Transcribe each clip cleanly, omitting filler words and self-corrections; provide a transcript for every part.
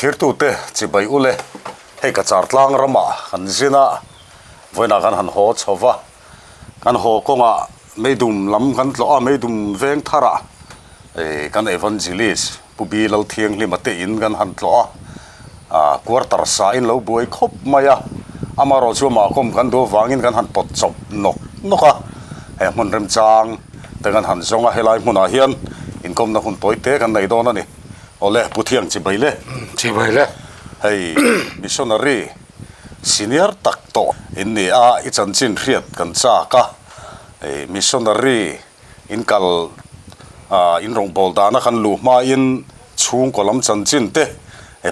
Thirtute chibai ule, hei ka char tlang ramah kan zin a, vawiinah kan han haw chho va, kan haw kawngah meidum lam kan tlawh a, meidum veng tharah kan evangelist Pu Bi Lalthianghlima te in kan han tlawh a, quarter sa in lo buai khawp mai a, amaherawh chu amah kawm kan duh avangin kan han pawt chawp nawk nawk a, he hmun remchang te kan han zawng a, helai hmunah hian inkawmna hun tawi te kan nei dawn a ni. Awle, Pu Thiang chibai le. Chibai le. Hei missionary senior tak tawh in ni a, i chanchin hriat kan chak a, hei missionary In kal in rawngbâwl dâna kan luh hmain chhungkaw lam chanchin te,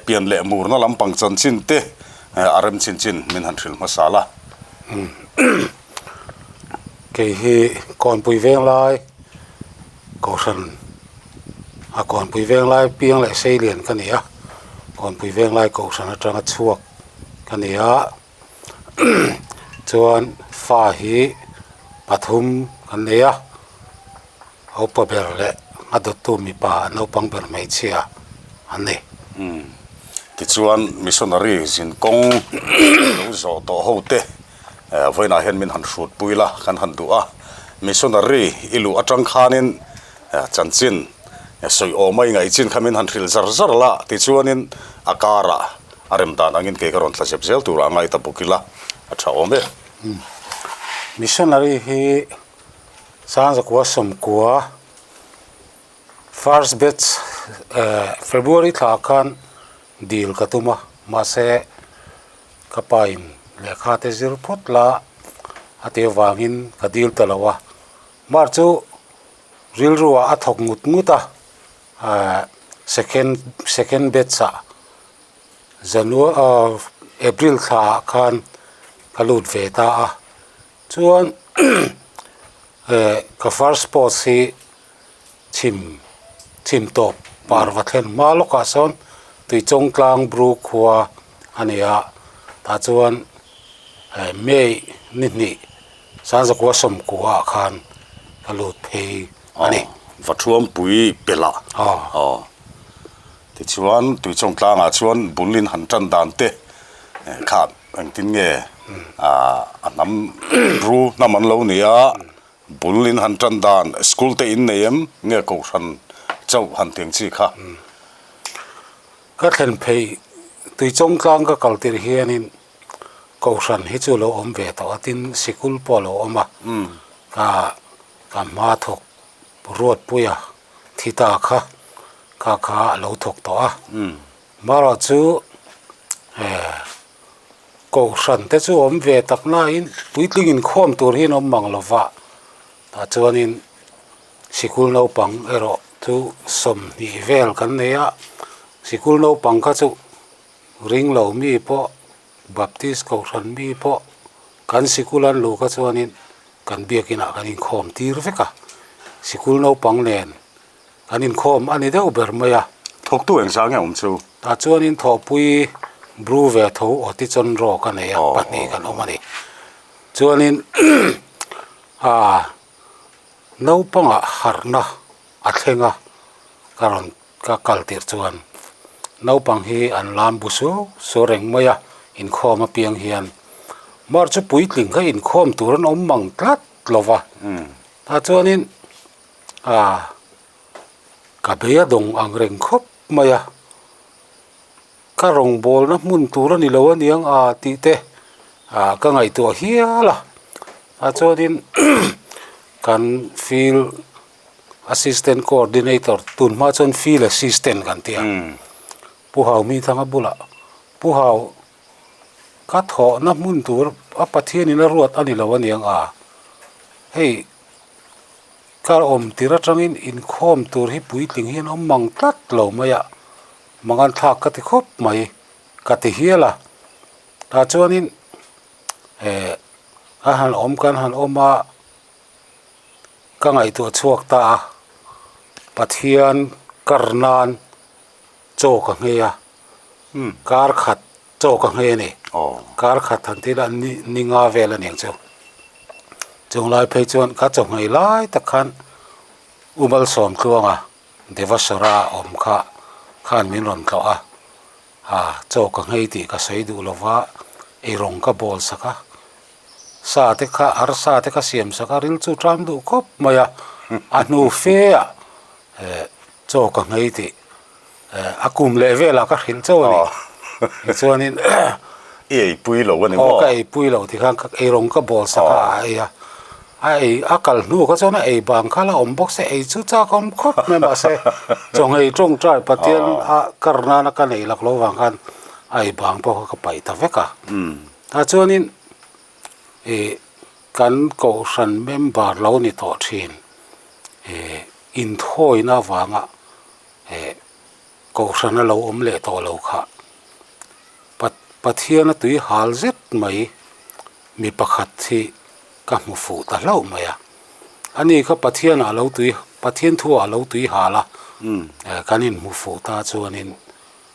pian leh murna lampang chanchin te a rem chin chin min han hrilh hmasa la. Kei hi Kawnpui Venglai Kohhran a Kawnpui Venglai piang leh Seilian ka ni a, Kawnpui Venglai Kohhran atanga chhuak ka ni a. Chuan fa hi pathum kan nei a, a upa ber leh a dawttu mipa a naupang ber hmeichhia an ni. Umm tichuan missionary zin kawng lo zawh tawh ho te vawiinah hian min han hrut pui la kan han duh a, missionary i luh atang khanin chanchin sawi awm a i ngaih chin kha min han hrilh zar zar la tichuanin a karah A rem dan angin kei ka rawn thla zep zel turah a ngai ta bawk ila, a tha awm e. Missionary hi Sangzakua Sawmkua first batch February thla khan dil ka tum a, mahse ka pa in lehkha te zir phawt la a tih avangin ka dil ta lo a, March chu rilru ah a thawk ngut ngut a. Second second batch ah January April thla ah khan ka lut ve ta a chuan ka first post hi chhim chhim tawp parva thlen hma lawkah sawn Tuichawngtlang Bru khua a ni a tah chuan May ni hnih Sangzakua sawmkua ah khan ka lut phei a ni. Vathuampui pelh ah. Aw. Tichuan Tuichawng tlangah chuan bul in han tan dan te kha engtin nge a hnam ru hnam an lo ni a, bul in han tan dan school te in nei em nge kohhran chauh han teng chi kha. Ka thlen phei Tuichawng tlang ka kal tirh hianin Kohhran hi chu lo awm ve tawh a, tin sikul pawh a lo awm a, ka ka hma thawk Ruatpuia thi ta kha kha kha a lo thawk tawh a, marawh chu Kohhran te chu awm ve tak nain puitling inkhawm tur hi an awm mang lova, tah chuanin sikul naupang erawh chu 20 vel kan nei a, sikul naupang kha chu Ring lo mi pawh, Baptist Kohhran mi pawh kan sikul an luh kha chuanin kan biakinah kan inkhawm tir vek a, sikul naupang nen kan inkhawm a ni deuh ber mai a. Thawktu eng zah nge awm chu? Tah chuanin thawhpui bru ve tho aw ti chawn rawk a nei a, pahnih kan awm a ni. Chuanin aa naupangah harhna a thleng a, ka rawn Ka kal tirh chuan naupang hi an lam bu su su reng mai a, inkhawm apiang hian mar chu puitling kha inkhawm tur an awm mang tlat lo va. Tah chuanin ah ka bei a dawng ang reng khawp mai a, ka rawngbawlna hmun tur a ni lo aniang a tih te ah ka ngaihtuah hial a. Tah chuanin kan field Assistant Coordinator tun hma chuan Field Assistant kan ti a, Pu Hau Hmingthanga bulah Pu Hau ka thawhna hmun tur a Pathianin a ruat a ni lo aniang a, hei ka awm tir atangin inkhawm tur hi puitling hian awm mang tlat lo mai a, mangan thlak ka ti khawp mai ka ti hial a, tah chuanin eh a han awm kan han awm a. Ka ngaihtuah chhuak ta a, Pathian kar nan chaw ka nghei a, kar khat chaw ka nghei a ni, kar khat han tih lah ni ni nga vel a niang chu. Chung lai phei chuan ka chaw nghei lai tak khan U Malsawmtluanga Devaswara awm kha khan min rawn tlawh a. A, chaw ka nghei tih ka sawi duh lo va, eirawng ka bawl sak a, sa te kha arsa te kha siam sak a, ril chu ṭam duh khawp mai a, a hnu fe ah chaw ka nghei tih a kum leh velah ka hrilh chauh a ni. Tichuanin I eipui lo a ni maw? Aw ka eipui lo tikhan eirawng ka bawl sak a, a ei a. A ei a kal hnu kha chuan a ei bang kha la awm bawk se ei chu chak awm khawp mai mahse chawngei tawngtai Pathian a kar nana ka neih lak lo vang khan a ei bang pawh kha ka paih ta vek a. Tah chuanin ih kan kohhran member lo ni tawh thin ih inthawina avanga ih kohhran a lo awm leh tawh lo kha Pathian a tui hal zet mai mi pakhat hi ka hmu fuh ta hlauh mai a. Ani kha Pathian ah lo tui, Pathian thu ah lo tui hal a, kan inhmu fuh ta chuanin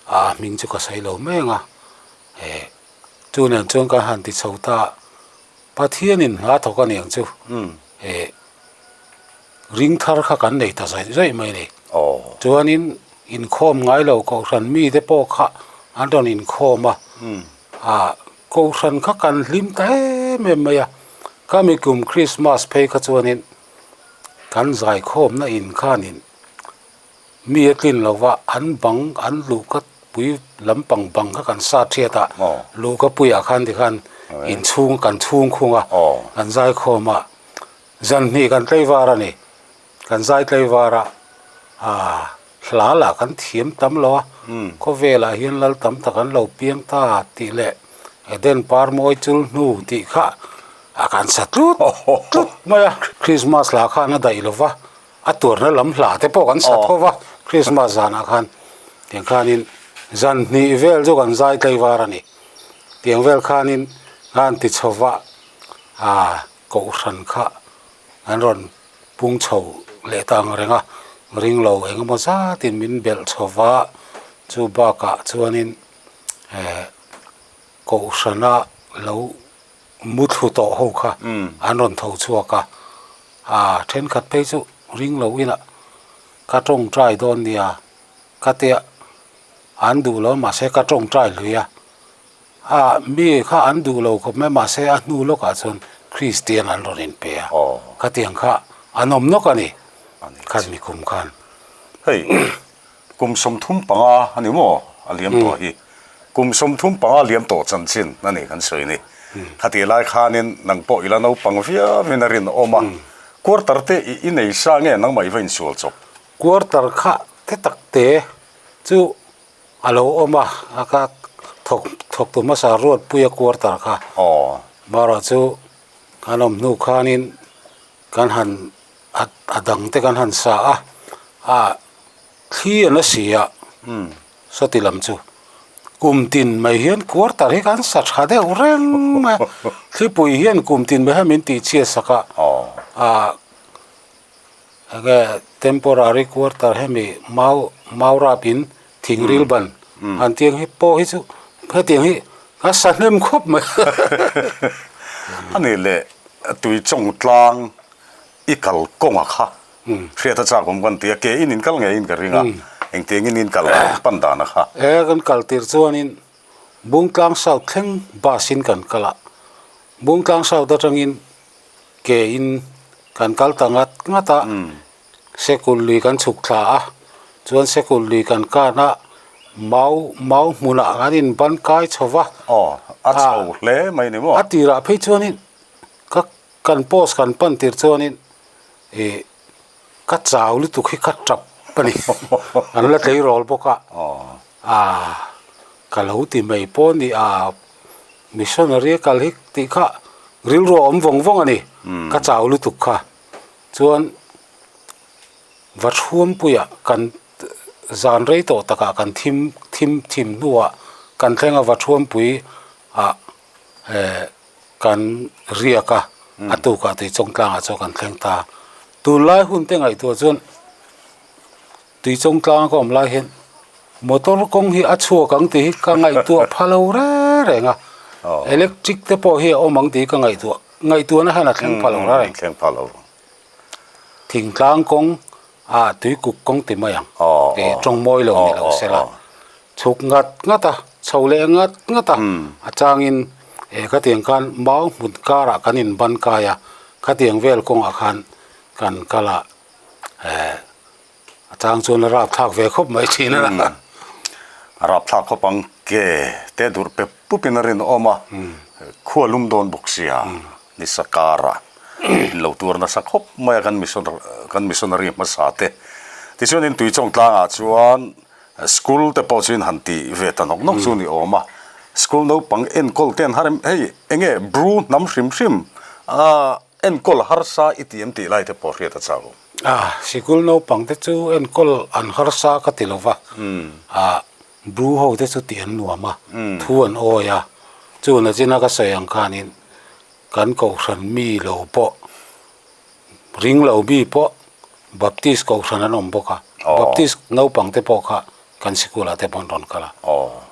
a hming chu ka sawi lo mai ang a, chu nen chuan kan han ti chho ta, Pathianin hna thawk a niang chu ring thar kha kan nei ta zawih zawih mai a ni. Chuanin inkhawm ngai lo Kohhran mite pawh kha an rawn inkhawm a, Kohhran kha kan hlim ta em em mai a, khami kum Krismas phei kha chuanin kan zaikhawmna in khanin mi a tlin lo va, an bang an luhka pui lampang bang kha kan sa thiat a, luhka puiah khan tikhan inchhung kan chhung khung a, kan zaikhawm a, zan hnih kan tlaivar a ni. Kan zai tlaivar a, aah hla lah kan thiam tam lo a, khawvelah hian lal tam tak an lo piang ta tih leh Eden par mawi chul hnu tih kha a kan sa tlut tlut mai a. Christmas lah khan a daih lo va, a tuarna lam hla te pawh kan sa tho va, Christmas zanah khan tiang khanin zan hnih vel chu kan zai tlaivar a ni. Tiang vel khanin a han ti chho va, aah kohhran kha an rawn pung chho leh ta ang reng a, ring lo eng emaw zatin min belh chho va, chu bakah chuanin eh kohhrana lo muthlu tawh ho kha an rawn tho chhuak a, ah thenkhat phei chu ring lo inah ka tawngtai dawn nia ka tia an duh lo mahse ka tawngtai lui a. A mi kha an duh lo khawp mai mahse a hnu lawkah chuan Kristian an rawn inpe a, khatiang kha an awm nawk a ni khan mi kum khan. Hei kum 35 a ni maw a liam tawh hi, kum 35 liam tawh chanchin a ni kan sawi ni. Khatih lai khanin nang pawh i la naupang viauin a rinawm a, quarter te i nei sa nge nangmah i va insual chawp? Quarter kha te tak te chu A lo awm a, a ka thawk thawk tu hmasa Ruatpuia quarter kha. Marawh chu kan awm hnu khanin kan han a a dang te kan han sa a, a thli an la si a, sawti lam chu kum tin mai hian quarter hi kan sa tha deuh reng mai a, thlipui hian kum tin mai hian min tih chhiat sak a, a. Enge temporary quarter hemi mau mau rap in thing ril ban an tiang hi pawh hi chu hetiang hi a sa hnem khawp mai. A nih leh tui chawng tlang i kal kawnga kha hriat a chak awm kan ti a, ke in in kal ngeiin ka ring a, engtiangin in kal pan dan a kha. E kan kal tir chuanin Bungtlang South thleng bus in kan kal a, Bungtlang South atangin Ke in kan kal ta ngat ngat a, Sekul lui kan chhuk thla a, chuan Sekul lui kan kan a, mau mau hmunah kan in ban kai chho va. Aw, a chho hle mai ni maw? A tirah phei chuanin ka kan post kan pan tir chuanin ih ka chau lutuk hi ka tap a ni, an la tleirawl bawk a, ah ka lo ti mai pawh a ni a. Missionary a kal hi tih kha rilru a awm vawng vawng a ni, ka chau lutuk kha. Chuan Vathruampuiah kan zan rei tawh takah kan thim thim thim hnuah kan thleng a Vathruampui ah eh kan riak a, a tukah Tuichawngtlangah chuan kan thleng ta. Tunlai hun te ngaihtuah chuan Tuichawngtlanga ka awm lai hian motor kawng hi a chhuak ang tih hi ka ngaihtuah pha lo reng reng a, electric te pawh hi a awm ang tih hi ka ngaihtuah ngaihtuahna hian a thleng pha lo reng. Thleng pha lo. Thingtlang kawng ah tuikuk kawng ti mai ang tih tawng mawi lo ni lo se la. Chhuk ngat ngat a, chho leh ngat ngat a, a changin eh khatiang khan mau hmun karah kan inban kai a, khatiang vel kawngah khan kan kal a, eh a chang chuan a rapthlak ve khawp mai thin a. A rapthlak khawp ang ke te dur pe pupin a rinawm a, khua lum dawn bawk sia nisa karah in lo tur nasa khawp mai a kan kan missionary hmasa te. Tichuanin Tuichawng tlangah chuan School te pawh chu in han tih ve ta nawk nawk chu ni awm a, school naupang enkawl te an har em, hei enge Bru hnam hrim hrim a enkawl harsa i ti em tih lai te pawh hriat a chak awm. A, sikul naupang te chu enkawl an harsa ka ti lo va, a Bru ho te chu tih an nuam a, thu an awi a, chu nachina ka sawi ang khanin kan kohhran mi lo pawh Ring lo mi pawh Baptist kohhran an awm bawk a, Baptist naupang te pawh kha kan sikul ah te pawh an rawn kal a.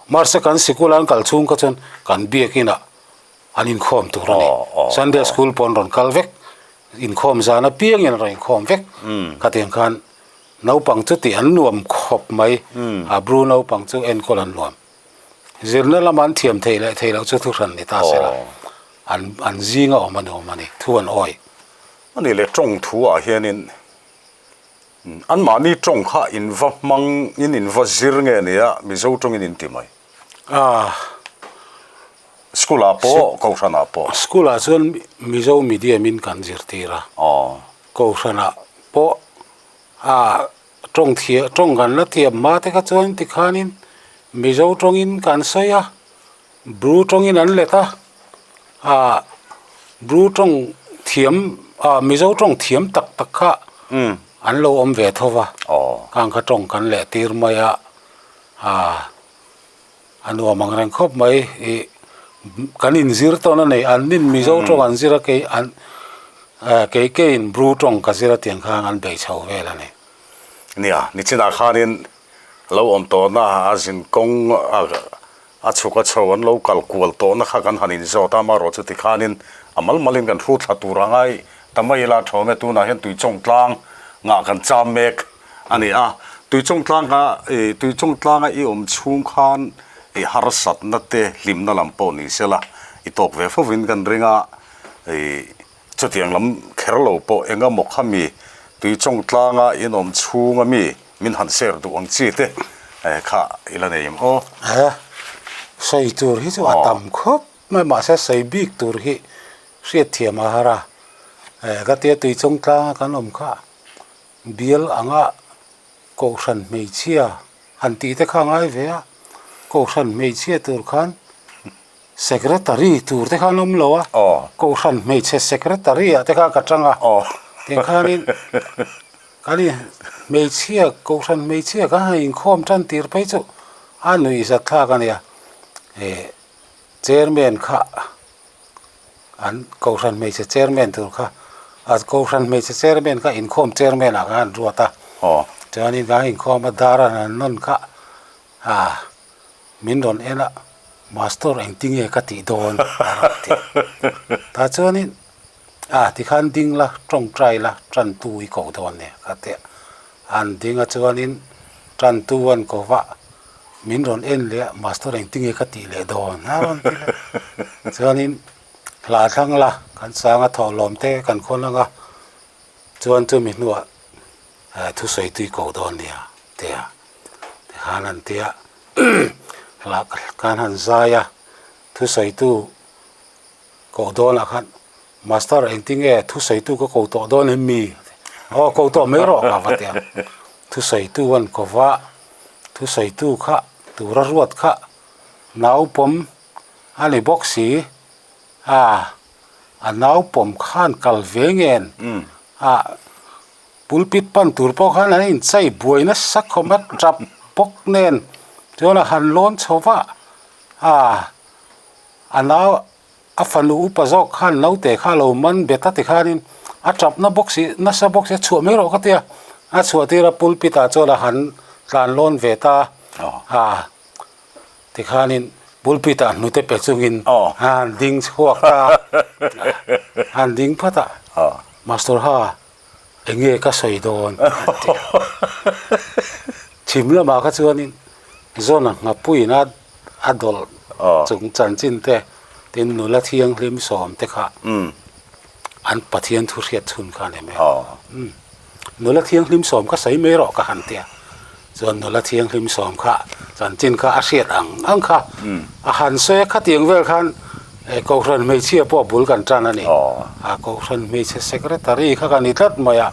Mahse kan sikul an kal chhung kha chuan kan biakin ah an inkhawm tur a ni. Sunday school pawh an rawn kal vek, inkhawm zan apiangin an rawn inkhawm vek. Khatiang khan naupang chu tih an nuam khawp mai, a Bru naupang chu enkawl an nuam. Zirna lama an thiam theih leh theih loh chu thuhran ni ta se la, an an zinga awm a nuam a ni, thu an awi. A nih leh tawng thu ah hianin anmahni tawng kha in va hmang in in va zir nge nia Mizo tawngin in ti mai. Ah. School ah pawh Kohhran ah pawh. School ah chuan Mizo medium in kan zirtir a. Aw. Kohhran ah pawh ah Tawng thiam, tawng kan la thiam hma te kha chuan tikhanin Mizo tawngin kan sawi a, Bru tawngin an let a, ah Bru tawng thiam, ah Mizo tawng thiam tak tak kha an lo awm ve tho va, khang kha tawng kan leh tir mai a, ah a nuam ang reng khawp mai, ih kan inzir tawn a nei, an nin Mizo tawng an zir a kei an kei keiin Bru tawng ka zir a tiang khan an bei chho vel a ni. Nia, nichinah khanin lo awm tawhna a zin kawng a chhuk a chho an lo kal kual tawhna kha kan han inzawt a, amaherawh chu tikhanin a mal malin kan hrut thla tur a ngai ta mai ila thawm e, tunah hian Tuichawng tlang ngah kan cham mek a ni a, Tuichawng tlanga ih Tuichawng tlanga i awm chhung khan i harsatna te hlimna lam pawh ni sela i tawk ve fovin kan ring a, ih chutiang lam kher lo pawh eng emaw kha mi Tuichawng tlanga in awm chhunga mi min han ser duh ang chi te kha i la nei em aw? He sawi tur hi chu a tam khawp mai mahse sawi bik tur hi hriatthiam a har a, ka tia Tuichawng tlanga kan awm kha Bial anga Kohhran hmeichhia han tih te kha a ngai ve a, Kohhran hmeichhia tur khan Secretary tur te kha an awm lo a, Kohhran hmeichhe Secretary ah te kha ka tang a, tikhanin kan in hmeichhia Kohhran hmeichhia kha han inkhawm tan tir phei chu a nuihzat thlak a nia, eh Chairman kha an Kohhran hmeichhe chairman tur kha a Kohhran hmeichhe chairman kha inkhawm chairman ah khan an ruat a chuanin kan inkhawm a dar an han nawn kha ah min rawn en a Master engtinge ka tih dawn a rawn ti a tah chuanin ah tikhan ding la tawngtai la tantu i ko dawn nia ka ti a an ding a chuanin tantu an ko va. Min rawn en leh a, Master engtinge ka tih leh dawn a rawn ti leh. Chuanin hla thlang la, kan sang a thawhlawm te kan khawn ang a, chuan chumi hnuah thusawi tui ko dawn nia ti a, tikhan an ti a, hla khan han zai a, thusawitu Koh dawnah khan, Master engtinge thusawitu ka ko tawh dawn em mi? Aw ko tawh mai rawh ka va ti a. Thusawitu an ko va, thusawitu kha tura ruat kha naupawm a ni bawk si. A, a naupawm khan kal ve ngen a, pulpit pan tur pawh khan an inchei buai nasa khawm a, tap bawk nen chuan a han lawn chho va, a. A nau, a fanu upa zawk khan naute kha a lo man bet a tikhanin a tapna bawk si, nasa bawk si a chhuah mai rawh ka ti a, a chhuah tir a pulpit ah chuan a han tlan lawn ve ta a, tikhanin pulpit ah hnute pe chungin a han ding chhuak ta a, a han ding phat a, Master ha enge ka sawi dawn a ti a, chhim lamah kha chuanin. Zawna nghapuiin a a dawlh chung chanchin te, tin nula thianghlim sawm te kha an Pathian thu hriat chhun kha a ni mai a. Nula thianghlim sawm kha sawi mai rawh ka han ti a, chuan nula thianghlim sawm kha chanchin kha a hriat ang ang kha a han sawi a, khatiang vel khan Kohhran hmeichhia pawh bul kan tan a ni. A Kohhran hmeichhe secretary kha ka ni tlat mai a.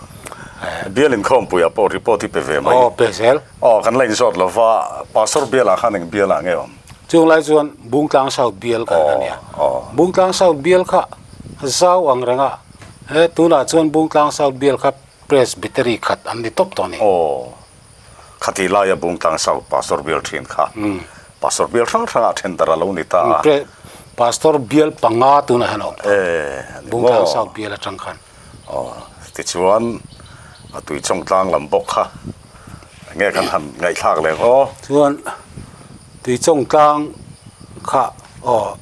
Bial inkhawmpuiah pawh report hi pe ve mai. Aw pe zel. Aw, kan la inzawt lo va, Pastor bialah khan eng bialah nge awm? Chung lai chuan Bungtlang South bial kan la nia. Bungtlang South bial kha zau ang reng a, he tunah chuan Bungtlang South bial kha Presbytery khat an ni tawp tawh a ni. Aw, khati laia Bungtlang South Pastor bial thin kha Pastor bial hrang hrangah then darh a lo ni ta a. Pastor bial panga tunah hian a awm tawh Bungtlang South bial atang khan. Aw, tichuan a tui chawng tlang lam bawk kha enge kan han ngaihthlak leh ang aw. Chuan tui chawng tlang kha aw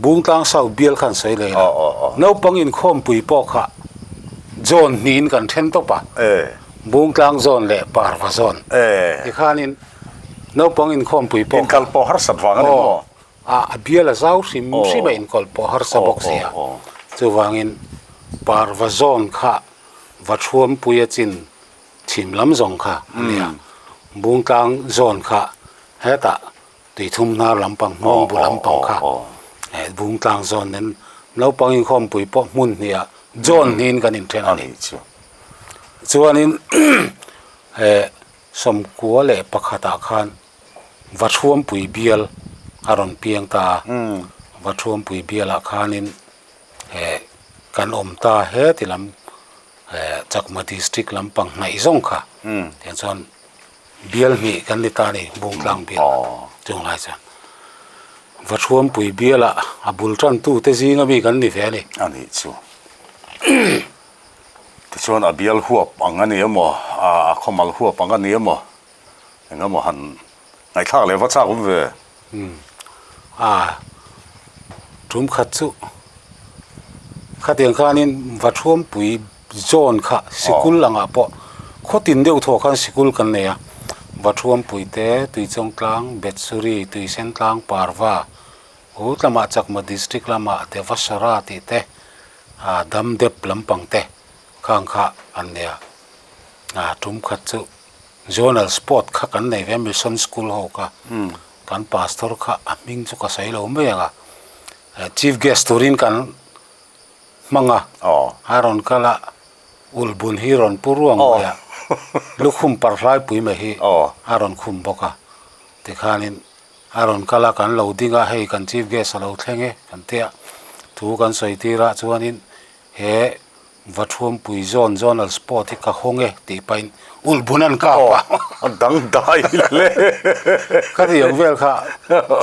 Bungtlang South bial khan sawi leh ila naupang inkhawmpui pawh kha zawn hnihin kan then tawp a, Bungtlang zawn leh Parva zawn tikhanin naupang inkhawmpui pawh kha Inkal pawh harsat vang a ni maw? A bial a zau hrim hrim a inkawl pawh harsa bawk si a, chuvangin parva zawn kha va thuampuia chin chhim lam zawng kha a ni a, Bungtlang zawn kha hetah tuithum hnar lampang hmawng bu lampang kha Bungtlang zawn nen naupang inkhawmpui pawh hmun hniah zawn hnihin kan inthen a ni. Chuanin 91 ah khan Vathuampui bial a rawn piang ta a, Vathuampui bialah khanin eh kan awm ta heti lam eh Chakma district lampang hnaih zawng kha tiang chuan bial hnih kan ni ta a ni Bungtlang bial chung lai chuan Vathuampui bialah a bul tantu te zinga mi kan ni ve a ni. A nih chu. Tichuan a bial huap ang a ni emaw a khawmal huap ang a ni emaw Eng emaw han ngaihthlak leh va chak awm ve. Umm a tum khat chu khatiang khanin Vathuampui zawn kha sikul angah pawh khawtin deuh thawh khan sikul kan nei a, Vathuampui te, Tuichawngtlang, Betsuri, Tuisentlang, Parva, u tlama Chakma district lama Devasara tih te, ah Damdep lampang te khang kha an nei a, ah tum khat chu. Zonal Sport kha kan nei ve Mission School ho kha kan pastor kha a hming chu ka sawi lo mai ang a, Chief Guest turin kan hmang a, a rawn kal a, ulhbun hi rawn pu ruang mai a, lukhum parhlaipui mai hi a rawn khum bawk a, tikhanin a rawn kal a kan lo ding a, hei kan Chief Guest a lo thleng e kan tia thu kan sawi tir ah chuanin he Vathuampui zawn zonal sport hi ka hawng e tih pahin ulhbun an kap a. A dang dai hle. Ka ti ang vel kha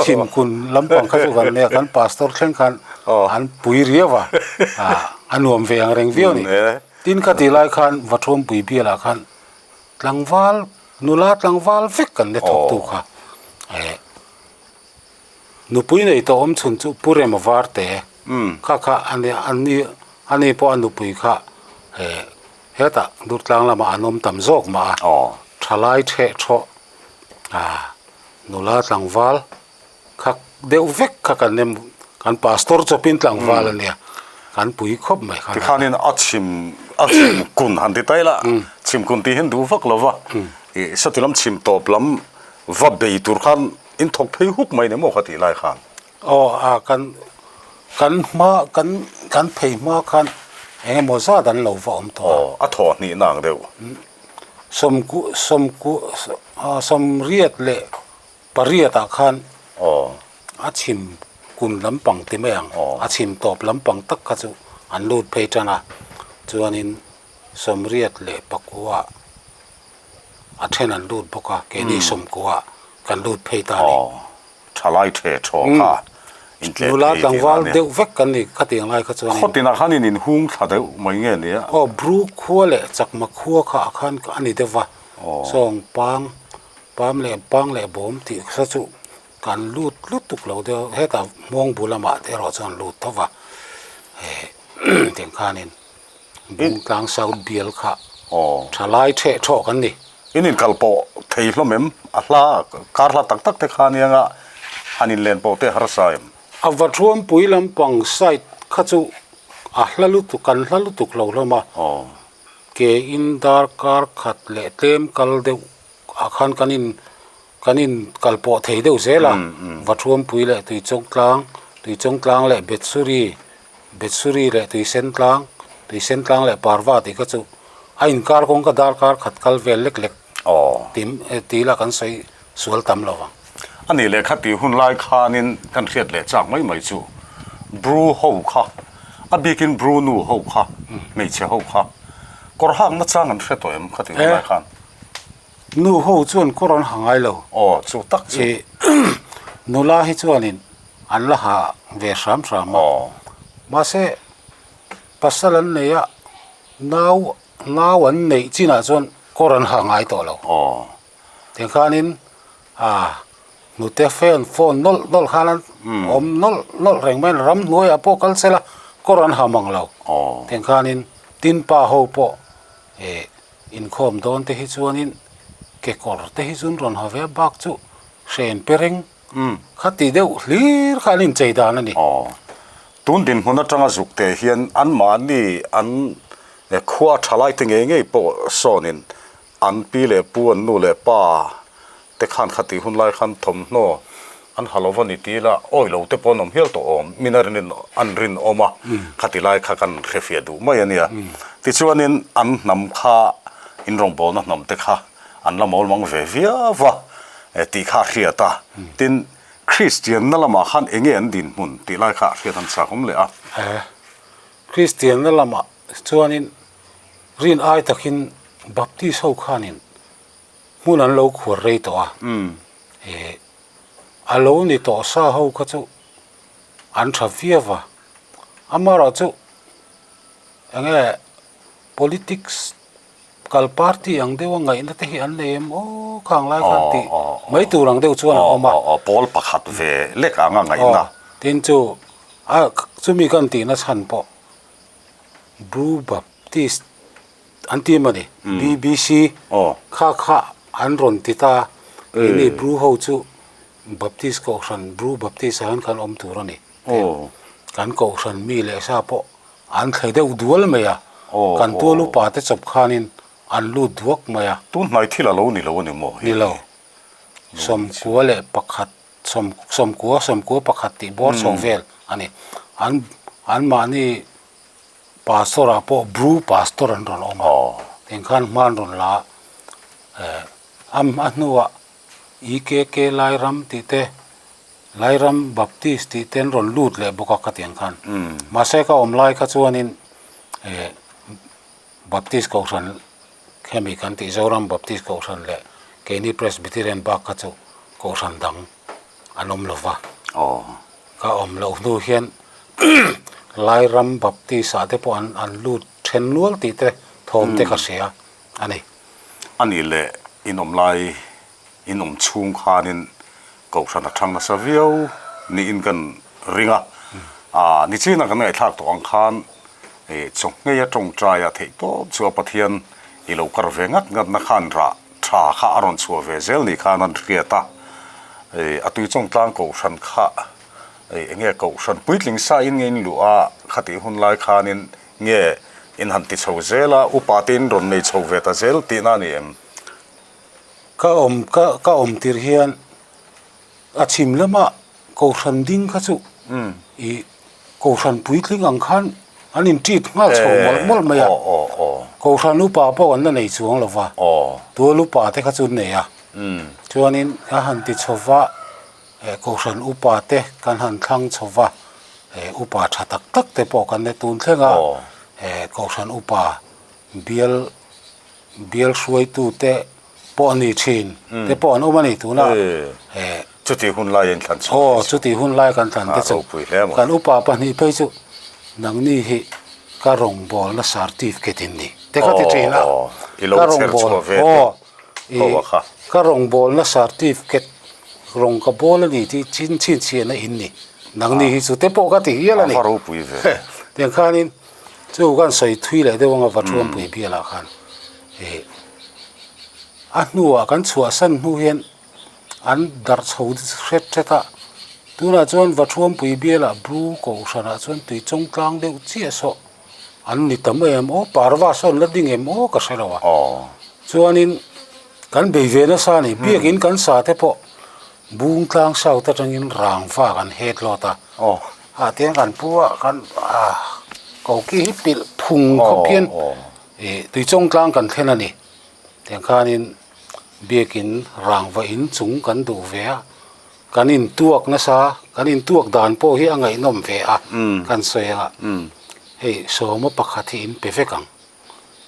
chhimkun lampang kha chu kan nia kan pastor thleng khan an pui riau a, a nuam ve ang reng viau a ni. Tin ka tih lai khan Vathuampui bialah khan tlangval nula tlangval vek kan la thawktu kha. Nupui nei tawh awm chhun chu Pu Rema Varte kha kha a ni a ni a ni pawh a nupui kha eh hetah Durtlang lamah an awm tam zawk mah a, thalai theh thawh ah nula tlangval kha deuh vek kha kan nem kan pastor chawpin tlangval a nia kan pui khawp mai kha. Tikhanin a chhim a chhim kun han ti ta ila chhim kun tih hian duh vak lo va ih sawti lam chhim tawp lam va bei tur khan In thawk phei huk mai ni maw kha tih lai khan? Aw a kan kan hma kan kan phei hma khan eng emaw zat an lo va awm tawh a. Aw a thawh hnih na ang deuh. Sawmku sawmku sawmriat leh pariat ah khan Aw. a chhim kun lampang ti mai ang. Aw. A chhim tawp lampang tak kha chu an lut phei tan a chuanin 84 a then an lut bawk a, keini 90 kan lut phei ta a ni. Aw, thalai the thaw kha intleh Nula thei tih tlangval a nia. deuh vek kan ni khatiang lai kha chuanin. Khawtinah khan in inhung thla deuh mai nge nia? Aw, Bru khua leh Chakma khua kha ah khan a ni deuh va, sawng pang, pam leh pang leh bawm tih kha chu kan lut lutuk lo deuh, hetah hmawng bu lamah te erawh chuan lut tho va, eh tiang khanin Bungtlang South bial kha thalai theh thawh kan ni. In inkal pawh thei hlawm em? A hla kar hla tak tak te kha ania nga han inlen pawh te harsa em? A Vathuampui lampang side kha chu a hla lutuk kan hla lutuk lo hlawm a. Ke in darkar khat leh tlem kal deuh ah khan kan in kan in kal pawh thei deuh zel a. Vathuampui leh Tuichawngtlang, Tuichawngtlang leh Betsuri, Betsuri leh Tuisentlang, Tuisentlang leh Parva tih kha chu a inkar kawng ka darkar khat kal vel lek lek tim ti ila kan sawi sual tam lo vang. A nih leh kha tih hun lai khanin kan hriat leh chak mai mai chu Bru ho kha, a bikin Bru nu ho kha, hmeichhe ho kha kawr hak nachang an hre tawh em kha tih hun lai khan? Nu ho chuan kawr an ha ngai lo. Aw, chu tak chu. I nula hi chuanin an la ha ve hram hram a. Mahse, pasal an nei a, nau nau an neih chinah chuan kawr an ha ngai tawh lo. Tiang khanin ah hnute fan phone nawlh nawlh khan an awm nawlh nawlh reng mai a, ramhnuaiah pawh kal sela kawr an ha mang lo. Tiang khanin tin pa ho pawh eh inkhawm dawn te hi chuanin kekawr te hi chu an rawn ha ve a, bak chu hren pe reng kha ti deuh hlir kha an inchei dan a ni. Tun dinhmun atanga zuk te hian anmahni an khua thalai te ngei ngei pawh sawnin An pi leh pu, an nu leh pa te khan khatih hun lai khan thawmhnaw an ha lo va ni ti ila awi lo te pawh an awm hial tawh awm, min a rin an rinawm a, khati lai kha kan hrefiah duh mai a nia. Tichuanin an hnam kha in rawngbawlna hnam te kha an la mawl mang ve viau va tih kha a hriat a, tin Kristianna lamah khan eng nge an dinhmun tih lai kha a hriat an chak awm leh a. Kristianna lamah chuanin Rin ai takin Baptist ho khanin hmun an lo khuar rei tawh a, eh a lo ni tawh sa ho kha chu an tha viau va, amaherawh chu enge politics kal party ang deuha ngaihna te hi an nei em aw khang lai khan tih mai tur ang deuh chuan a awm a. Pawl pakhat ve lek anga ngaihna. Tin chu a chumi kan tihna chhan pawh Blue Baptist an ti emaw ni BBC kha kha an rawn ti ta keini Blue ho chu Baptist kohhran Blue Baptist ah hian kan awm tur a ni kan kohhran mi leh sa pawh an thlei deuh dual mai a kan tual upa te chawp khanin an lut duak mai a. Tun hnai thil a lo ni lo a ni maw? Ni lo 91 leh pakhat 90 90 pakhat tih bawr chho vel a ni. An anmahni pastor ah pawh Bru pastor an rawn awm a, tiang khan hma an rawn la a, eh a a hnuah EKK Lairam tih te Lairam Baptist tih te an rawn lut leh bawk a khatiang khan. Mahse ka awm lai kha chuanin eh Baptist Kohhran hemi kan tih Zoram Baptist Kohhran leh keini Presbyterian bak kha chu Kohhran dang an awm lo va. Ka awm loh hnu hian Lairam Baptist ah te pawh an an lut then nual tih te thawm te ka hria a ni. A nih leh in awm lai in awm chhung khanin Kohhran a thang nasa viau niin kan ring a, ah nichina kan ngaihthlak tawh ang khan chaw ngei a tawngtai a theih tawp chu a Pathian i lo kar ve ngat ngat na khan rah tha kha a rawn chhuah ve zel ni khan an hriat a, a tuichawngtlang Kohhran kha eng nge Kohhran puitling sa in nge in luh a khatih hun lai khanin nge in han ti chho zel a, upa te in rawn nei chho ve ta zel tihna a ni em? Ka awm ka ka awm tir hian a chhim lama Kohhran ding kha chu ih Kohhran puitling ang khan an in treat nghal chho mawlh mawlh mai a, Kohhran upa pawh an la nei chuang lo va, tual upa te kha chu an nei a, chuanin a han ti chho va eh Kohhran upa te kan han thlang chho va, eh upa tha tak tak te pawh kan la tun thleng a, eh Kohhran upa bial Bial hruaitute pawh a ni thin te pawh an awm a ni tuna eh Chutih hun lai in thlan chhuak Aw chutih hun lai kan thlan te chu kan upa pahnih phei chu nangni hi ka rawngbawlna certificate in ni te kha ti thin a ka rawngbâwl aw i ka rawngbawlna certificate rawng ka bawl a ni tih chin chhinchhiahna in ni nangni hi chu te pawh ka ti hial a ni tiang khanin Chu kan sawi thui leh deuh anga Vathuampui bialah khan ih A hnuah kan chhuahsan hnu hian an darh chho hret hret a, tunah chuan Vathuampui bialah Bru Kohhranah chuan tui chawng tlang deuh chiah saw an ni ta mai em aw, parva saw an la ding em aw ka hre lo a. Chuanin kan bei ve nasa a ni, biakin kan sa te pawh Bung tlang south atangin rangva kan het lawt a, ah tiang kan pu a kan koki hi pilh phung khawp hian ih tui chawng tlang kan thlen a ni. Tiang khanin biakin rangva in chung kan duh ve a, kan intuak nasa, kan intuak dan pawh hi a ngaihnawm ve a kan sawi a, hei sawma pakhat hi in pe vek ang.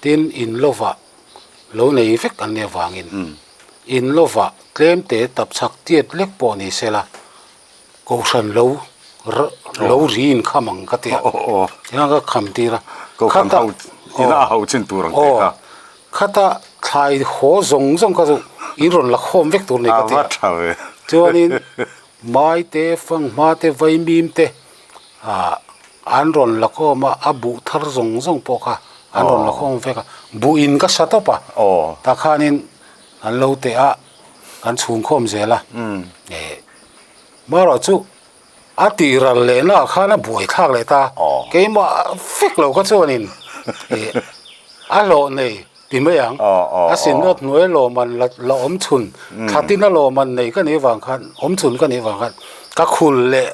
Tin in lovah lo nei vek an nih avangin in lovah tlem te tapchhak tiat lek pawh ni sela kohhran lo lo ri in kham ang ka ti a eng ka kham tir a Kohhran ho ina a ho chin tur ang tih kha. Khata thlai haw zawng zawng kha chu in rawn la khawm vek tur ni ka ti a chuanin mai te fanghma te vaimim te ah an rawn la khawm a, a buh thar zawng zawng pawh kha an rawn la khawm vek a, buh in ka sa tawp a, tah khanin an lo teh a, kan chhung khawm zel a, eh marawh chu a tih ral leh na ah khan a buai thlak leh ta, keimah vek lo kha chuanin eh a hlawh nei. Ti mai ang. A sinawt hnuai lawm an la la awm chhun, thla tina lawm an nei ka nih vang khan, awm chhun ka nih vang khan ka khul leh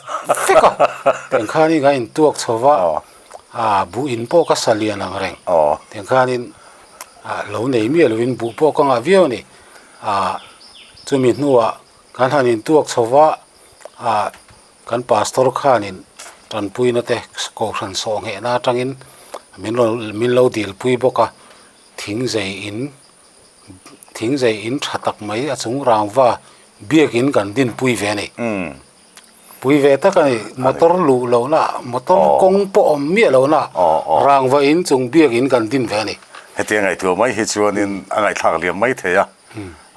vek a. Tiang khanin ka intuak chho va, ah buh in pawh ka sa lian ang reng. Tiang khanin ah lo nei miah lovin buh pawh ka ngah viau a ni. Ah chumi hnuah kan han intuak chho va, ah Kan pastor khanin tanpuina te kohhran sawh nghehna atangin min rawn min lo dilpui bawk a, thingzei in thingzei in tha tak mai a chung rangva biakin kan dinpui ve a ni. Pui ve tak a ni, motor luh lohna motor kawng pawh awm miah lohna rangva in chung biakin kan din ve a ni. Hetiang ngaihtuah mai hi chuanin a ngaihthlak liam mai thei a.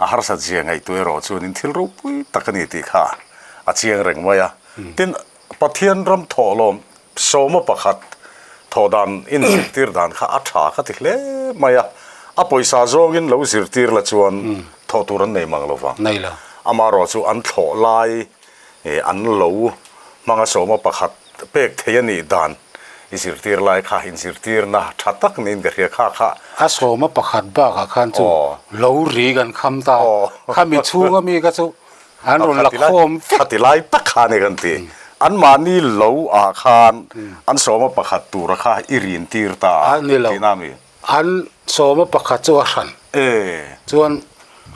A harsat zia ngaihtuah erawh chuanin thil ropui tak a ni tih kha a chiang reng mai a. Tin, Pathian ram thawhlawm sawma pakhat thawh dan inzirtir dan kha a tha ka ti hle mai a. A pawisa zawngin lo zirtir la chuan thawh tur an nei mang lo vang. Amaherawh chu an thlawh lai an lo hmanga sawma pakhat pek thei a nih dan i zirtir lai kha inzirtirna tha tak niin ka hria kha kha. A sawma pakhat bakah khan chu lo ri kan kham ta khami chhunga mi kha chu an rawn la khawm vek. Khati lai tak kha a ni kan ti. Anmahni lo ah khan an sawma pakhat tura kha i rin tir ta a tihna a mi. An sawma pakhat chu a hran. Chuan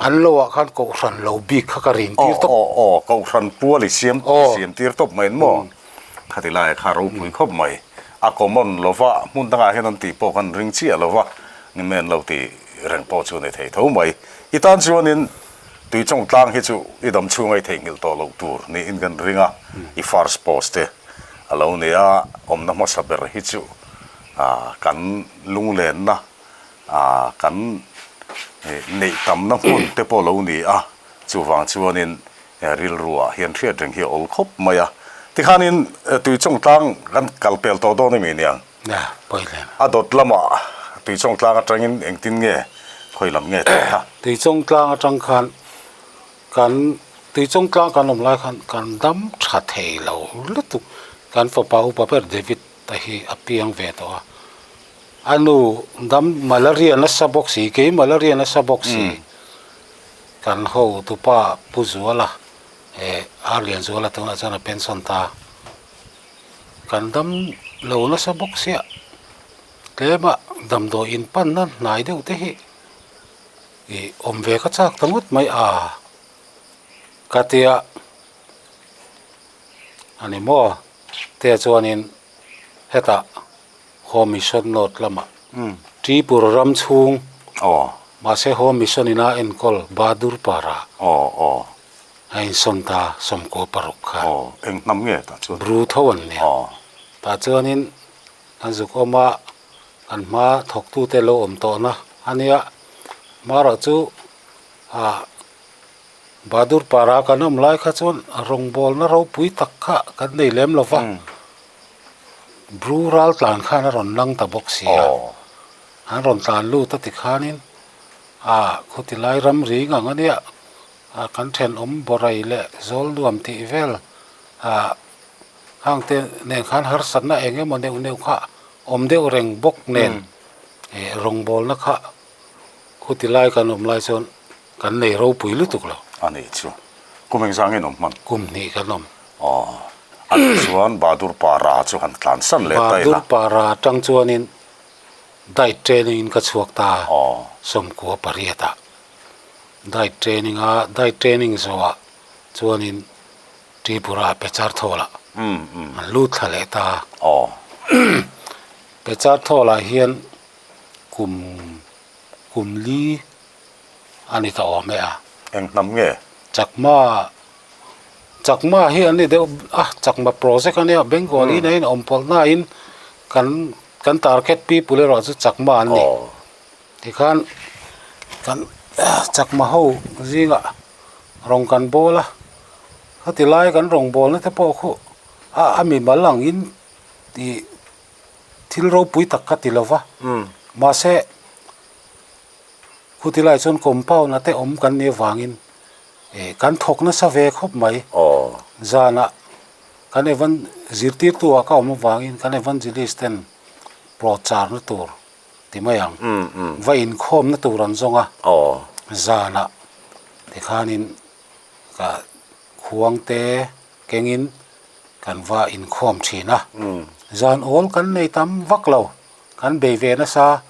an lo ah khan kohhran lo bik kha ka rin tir tawp. Aw aw kohhran pual i siam siam tir tawp mai maw? Khati lai kha ropui khawp mai. A common lo va, hmun dangah hian an tih pawh khan ring chiah lo va, ni men lo tih reng pawh chu ni thei tho mai. I tan chuanin Tuichawng tlang hi chu i dam chhunga i theihnghilh tawh loh tur niin kan ring a, i first post te a lo ni a, awmna hmasa ber hi chu kan lunglenna kan neih tamna hmun te pawh lo ni a, chuvang chuanin rilruah hian hriat reng hi a awl khawp mai a. Tikhanin Tuichawng tlang kan kal pel tawh dawn emi niang? A dawt lamah Tuichawng tlang atangin engtin nge khawi lam nge tih kha? Tuichawng tlang atang khan kan Tuichawng tlang kan awm lai khan kan dam tha thei lo lutuk. Kan fapa upa ber David a hi a piang ve tawh a, a nu dam malaria nasa bawk si, kei malaria nasa bawk si, kan hotupa Pu Zuala eh Ar Lianzuala tunah chuan a pension ta, kan dam lo nasa bawk sia, tlema damdawi in panna hnai deuh te hi ih awm ve ka chak ta ngawt mai a, ka tia a ni maw. Te chuanin hetah Home Mission North lamah Tripura ram chhung mahse Home Mission ina enkawl Bahadur Para a insawn ta 16 kha. Bru tho an nia. Tah chuanin kan zuk awm a, kan hma thawktute lo awm tawhna a nia. Marawh chu ah. Bahadur Para kan awm lai kha chuan rawngbawlna ropui tak kha kan nei lem lo va, Bru ral tlan khan a rawn lang ta bawk si a, an rawn tlan lut a tikhanin A khuti lai ramri ngang a nia, a kan thenawm Borai leh Zawlnuam tih vel a hangte nen khan harsatna eng emaw neuh neuh kha awm deuh reng bawk nen ih rawngbawlna kha khuti lai kan awm lai chuan kan nei ropui lutuk lo. A nih chu. Kum engzah nge in awm hman? Kum hnih kan awm. Aw. A nih chuan Bahadur Para chu han tlansan leh ta ila. Bahadur Para atang chuanin Diet training in ka chhuak ta sawmkua pariat ah diet training a diet training zawh ah chuanin Tripura ah Pechar thawl ah an lut thla leh ta. Pechar thawl ah hian kum kum li a ni ta awm e a. Eng hnam nge? Chakma Chakma hi an ni deuh a Chakma project a nia Bengali nen in awm pawlh nain kan Kan target people erawh chu chakma an ni. Tikhan kan chakma ho zingah rawng kan bawl a, khati lai kan rawng bawlna te pawh khu a a mimal angin tih thil ropui tak ka ti lo va. Mahse khuti lai chuan compound a te awm kan nih avangin ih kan thawk nasa ve khawp mai. Zanah Kan evan zirtirtu ah ka awm avangin kan evangelist ten prochar na tur ti mai ang. Va inkhawm na tur an zawng a. Zanah tikhanin ka khuang te kengin kan va inkhawm thin a. Zan awl kan nei tam vak lo. Kan bei ve nasa.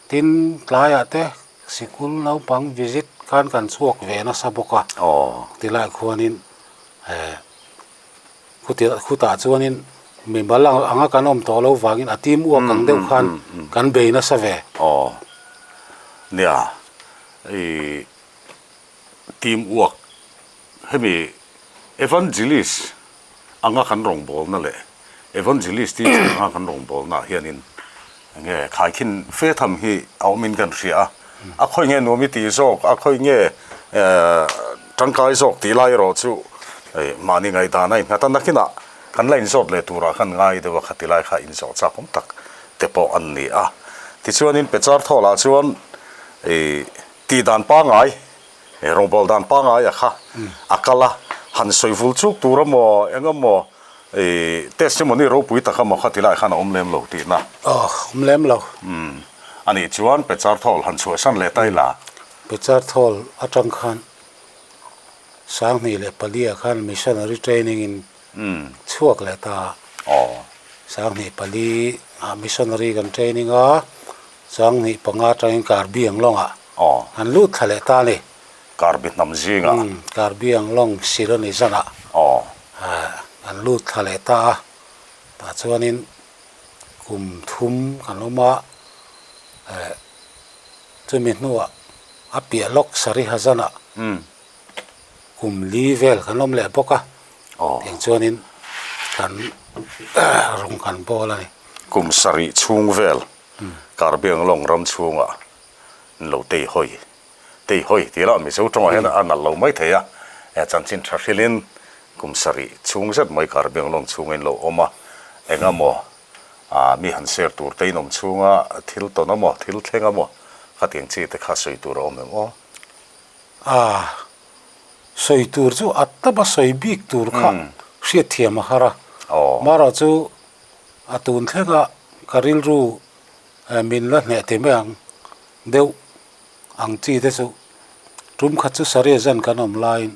Tin tlaiah te sikul naupang visit khan kan chhuak ve nasa bawk a. Tilai khuanin eh. Khutah chuanin mimal anga kan awm tawh lo vangin a team uak ang deuh khan kan bei nasa ve. Aw. Nia, i team uak hemi evangelist anga kan rawngbawlna leh evangelist teacher anga kan rawngbawlnaah hianin enge khaikhin fe tham hi a awmin kan hria a. A khawi nge nuam i tih zawk, a khawi nge tangkai zawk tih lai erawh chu mahni ngaihdan a innghat a, nakinah kan la inzawt leh turah khan ngai deuh a khati lai kha inzawh chak awm tak te pawh an ni a. Tichuanin Pechar Thawlah chuan tih dan pangngai, rawngbawl dan pangngai a kha a kal a, han sawi vul chuk tur emaw eng emaw testimony ropui tak emaw kha ti lai khan a awm lem lo tihna. Aw, awm lem lo. A nih chuan Pechar Thawl han chhuahsan leh ta ila. Pechar Thawl atang khan 2004 ah khan missionary training in chhuak leh ta a. 2004 ah missionary kan training a, 2005 atangin Karbi Anglong ah kan lut thla leh ta a ni. Karbi hnam zingah. Karbi Anglong Shirani zanah kan lut thla leh ta a. Tah chuanin kum thum kan awm a, eh chumi hnuah a piah lawk Sariha zanah kum li vel kan awm leh bawk a, tiang chuanin kan rawng kan bawl a ni. Kum sarih chhung vel Karbianglawng ram chhungah an lo tei hawi tei hawi tih lah Mizo tawngah hian a nalh lo mai thei a, chanchin tha hrilhin kum sarih chhung zet mai Karbianglawng chhunga in lo awm a, eng emaw mi han share tur te in awm chhunga thil tawn emaw thil thleng emaw khatiang chi te kha sawi tur a awm em aw? A, sawi tur chu a tama sawi bik tur kha hriatthiam a har a, marawh chu a tun thlenga ka rilru min la hneh ti mai ang deuh ang chi te chu tum khat chu saree zan kan awm laiin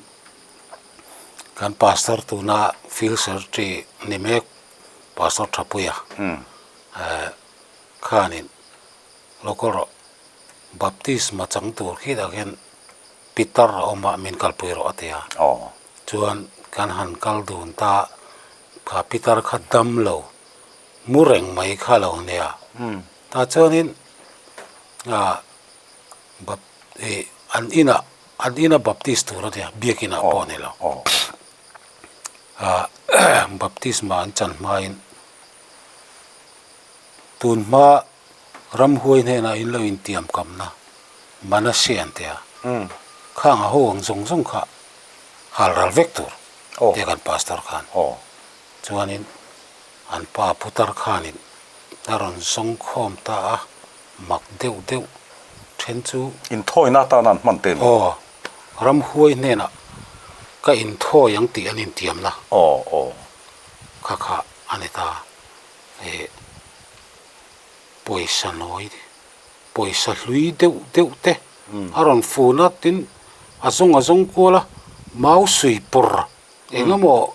kan pastor tuna field secretary ni mek pastor Thapuia eh khanin local rawh baptisma chang tur khi dah khian pitar a awm a min kalpui rawh a ti a chuan kan han kal dun ta kha pitar kha dam lo mu reng mai kha lo nia tah chuanin ah bap ih an inah an ina baptist tur a nia biakinah pawh a ni lo ah baptisma an chan hmain tun hma ramhuai hnenah in lo intiam kamna Manase an ti a khang a ho ang zawng zawng kha hal ral vek tur tia kan pastor khan chuanin an pa putar khanin a rawn zawng khawm ta a, mak deuh deuh. Then chu. Inthawina atana an hman te ni. Aw, ramhuai hnenah ka inthawi ang tih an intiamna. Aw, aw. Kha kha a ni ta. Ih, pawisa nawi, pawisa hlui deuh deuh te a rawn fun a, tin a zawng a zawng kual a, mau sui pawr eng emaw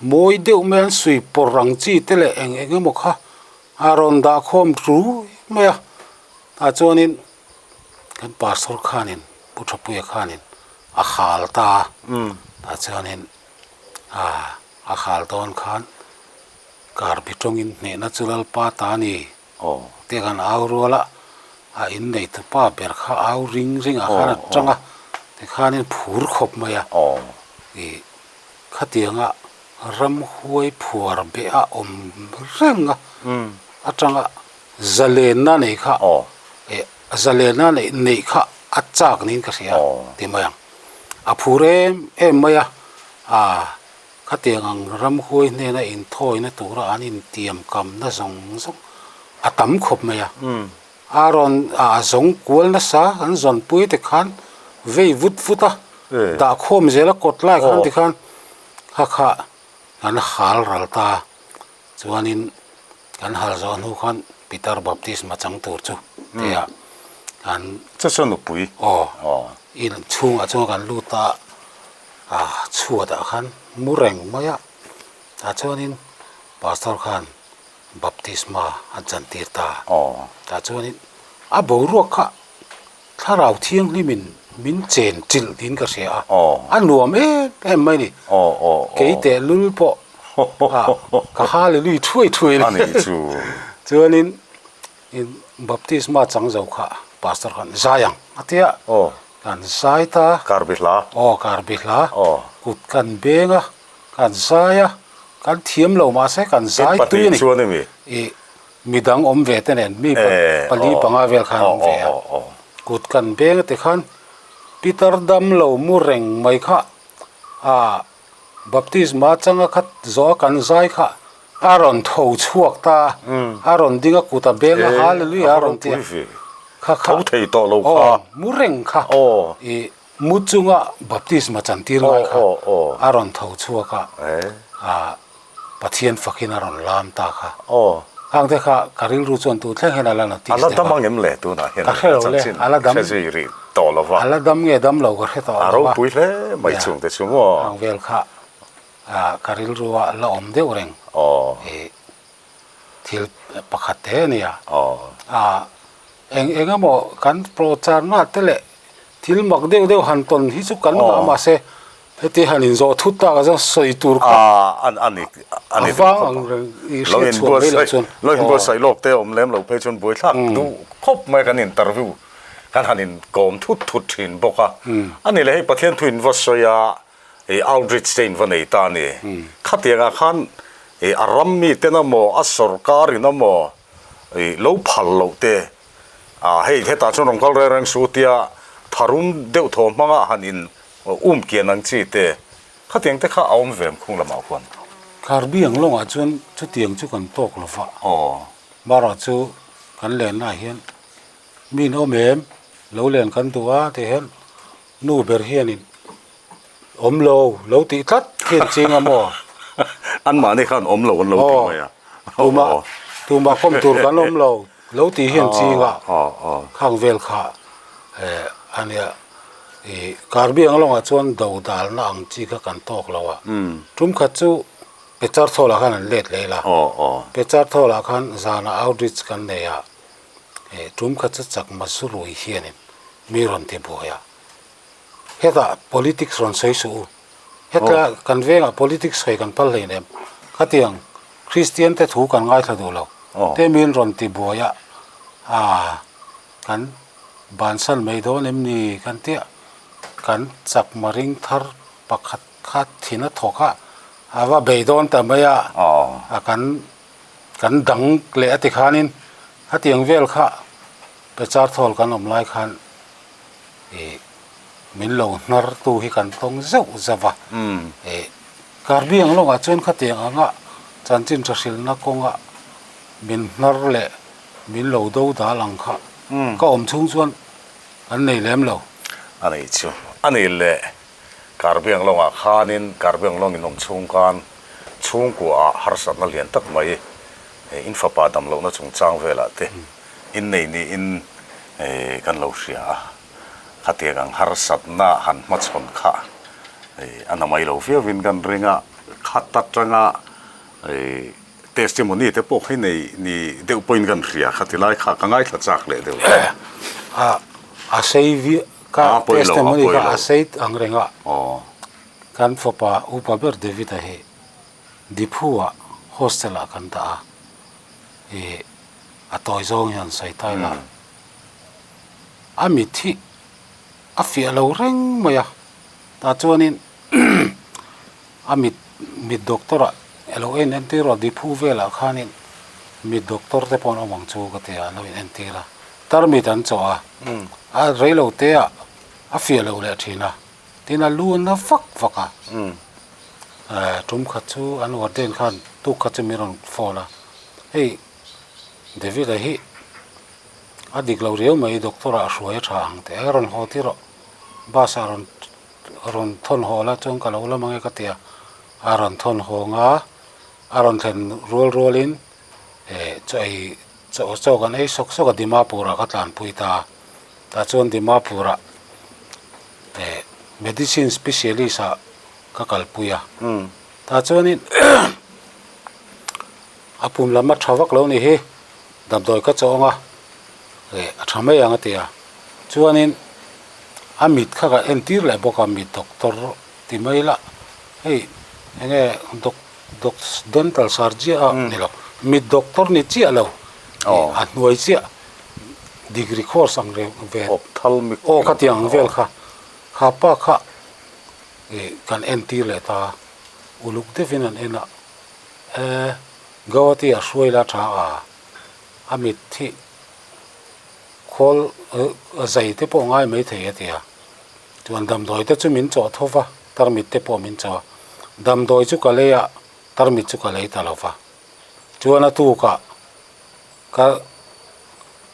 mawi deuh mai an sui pawr ang chi te leh eng eng emaw kha a rawn dah khawm rui mai a. Tah chuanin kan pastor khanin Pu Thapuia khanin a hal ta a, tah chuanin a hal dawn khan Karbi tawngin hnehna chu Lalpa ta a ni tih kan au rual a, a inneitu pa ber kha au ring ringah khan a tang a, tikhanin phur khawp mai a, ih khatianga ramhuai phuar beh a awm reng a atanga Zalenna nei kha eh zalenna neih neih kha a chak niin ka hria ti mai ang. A phur em em mai a, ah khatiang ang ramhuai hnena inthawina tura an intiam kamna zawng zawng a tam khawp mai a. A rawn ah zawng kual nasa an zawnpui te khan vei vut vut a, dah khawm zel a kawt lai khan tikhan kha kha an hal ral ta. Chuanin kan hal zawh hnu khan Peter baptisma chang tur chu tia kan Chu chu nupui. Aw. In chhungah chuan kan lut a, a chhuatah khan mu reng mai a, tah chuanin pastor khan baptisma a chantir ta. Tah chuanin a boruak kha Thlarau Thianghlimin min chen chilh tiin ka hria a, a nuam em em mai ni. Kei tehlul pawh ka Hallelui thuai thuai a ni. Chuanin baptisma chang zo kha pastor khan zai ang a ti a, kan zai ta. Karbi hla. Aw karbi hla. Kut kan beng a, kan zai a, kan thiam lo mahse kan zai tui a ni. Midang awm ve te nen mi pali panga vel khan awm ve a, kut kan beng a ti khan Peter dam lo mu reng mai kha ah baptisma changa khat zawh a kan zai kha a rawn tho chhuak ta a, a rawn ding a kut a beng a hallelujah a rawn ti a, kha kha aw mu reng kha ih mu chunga baptisma chantir ngai kha a rawn tho chhuak a ah. Pathian fakin a rawn lam ta kha. Aw. Khang te kha ka rilru chuan tu thleng hian a la notice deuh a. A la dam ang em le tunah hian ka hre lo le, a la dam. Hre zui rih tawh lo va. A la dam nge dam lo ka hre tawh lo va. A ropui hle mai chung te chu maw. Khang vel kha ka rilru a la awm deuh reng. Aw. I thil pakhat te a nia. Aw. A eng eng emaw kan procharna te leh thil mak deuh deuh han tawn hi chu kan ngah mahse Heti han inzawh thut tak a chuan sawi tur kha a vang ang reng i hriat chhuah mai loh chuan. Lo inbuatsaih lawk te awm lem lo phei chuan buaithlak duh khawp mai kan interview kan han inkawm thut thut thin bawk a. A ni leh hei Pathian thu in va sawi a, i outreach te in va nei ta a ni. Khatiangah khan i a ram miten amaw a sorkar in amaw i lo phal loh te a hei hetah chuan rawn kal reng reng suh tia tharum deuh thaw hmanga han in Um kian ang chi te, khatiang te kha a awm ve ang khung lamah khuan. Karbi ang lawngah chuan chutiang chu kan tawk lo va. Aw. Barah chu kan lennaah hian mi in awm em, lo len kan duh a tih hian nu ber hianin awm lo, lo tih tlat hi an ching a maw? Anmahni khan awm lo an lo ti mai a. Aw, tumah, tumah kawm tur kan awm lo, lo tih hi an ching a. Khang vel kha a nia. Ih Karbi ang lawngah chuan do dalna ang chi kha kan tawk lo a, tum khat chu Pechar Thawlah khan an let leh la, Pechar Thawlah khan zanah outreach kan nei a, ih tum khat chu chakma zurui hianin mi rawn ti buai a, hetah politics rawn sawi suh u, hetlai kan vengah politics sawi kan phal hleinem, khatiang Kristian te thu kan ngaithla duh lo, te min rawn ti buai a, ah. Kan bansan mai dawn em ni kan tia kan chakma ring thar pakhat kha thin a thawk a, a va bei dawn ta mai a, a kan kan dang leh a ti khanin hetiang vel kha Pechar thawl kan awm lai khan ih min lo hnar tu hi kan tawng zeuh zeuh a, ih Karbi ang lawngah chuan khatiang anga chanchin tha hrilhna kawnga min hnar leh Min lo do dal ang kha. Ka awm chhung chuan Kan nei lem lo. A nei chu. A nei leh Karbiang lawngah khanin Karbiang lawng in awm chhung khan chhungkua ah harsatna lian tak mai in fapa dam lohna chungchang velah te innei niin kan lo hria a. Khatiang ang harsatna han hmachhawn kha a na mai lo viauin kan ring a, khat atanga Testimony te pawh khi nei ni deuh pawhin kan hria kha ti lai kha ka ngaithla chak leh deuh. A a sei vi ka testimony kha a sei ang reng a. Kan fapa upa ber David a hi Diphu ah hostel ah kan dah a, ih a tawi zawng hian sawi ta ila a mit hi a fiah lo reng mai a, tah chuanin A mit mit doctor ah elo en entir rawh diphu velah khanin mit doctor te pawh an awm ang chu ka ti a, an lo in entir a, tarmit an chawh a, a reilo te ah a fiah lo leh thin a, tin a lu a na vak vak a, eh tum khat chu an warden khan tuk khat chu min rawn phone a, hei David a hi a dik lo riau mai doctor ah a hruai a tha ang teh a rawn haw tir rawh bus ah rawn rawn thawn haw la chuan ka lo la mang e ka ti a, a rawn thawn haw nga a rawn thlen rual rualin eh chaw ei chaw chaw kan ei sawk sawk a Dimapur ah ka tlanpui ta a, tah chuan Dimapur ah eh medicine specialist ah ka kalpui a, tah chuanin a pum lam a tha vak lo ni hi damdawi ka chaw ang a eh a tha mai ang a ti a, chuanin. A mit kha ka entir leh bawk a, mit doctor ti mai la hei enge doc doc dental surgeon a ni lo mit doctor ni chiah lo a hnuai chiah degree course ang reng ve aw khatiang ang vel kha kha pa kha ih kan entir leh ta a uluk deuhin an en a e Guwahati ah hruai la tha a a mit hi. Khawl zai te pawh ngai mai thei a ti a, chuan damdawi te chu min chawh tho va, tarmit te pawh min chawh a, damdawi chu ka lei a, tarmit chu ka lei ta lo va, chuan a tukah ka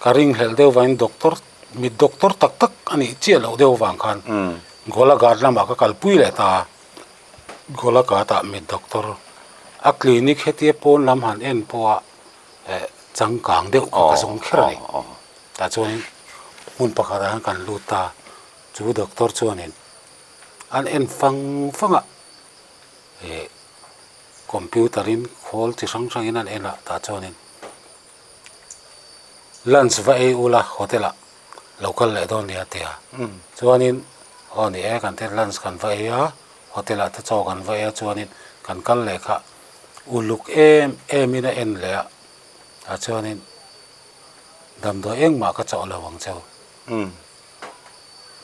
ka ringhlelh deuh vangin doctor mit doctor tak tak a nih chiah loh deuh vang khan Golaghat lamah ka kalpui leh ta a, Golaghat ah mit doctor a clinic hetia pawn lam han en pawh a. eh changkang deuh kha ka zawng kher a ni. Tah chuanin hmun pakhatah hian kan lut ta, chu doctor chuanin an en fang fang a, eh computer in khawl chi hrang hrangin an en a, tah chuanin lunch va ei ula hotel ah lo kal leh dawn nia a ti a, chuanin aw ni e kan ti lunch kan va ei a, hotel ah te chaw kan va ei a chuanin kan kal leh kha. Uluk em em in a en leh a, tah chuanin damdawi engmah ka chawh lo ang cheu.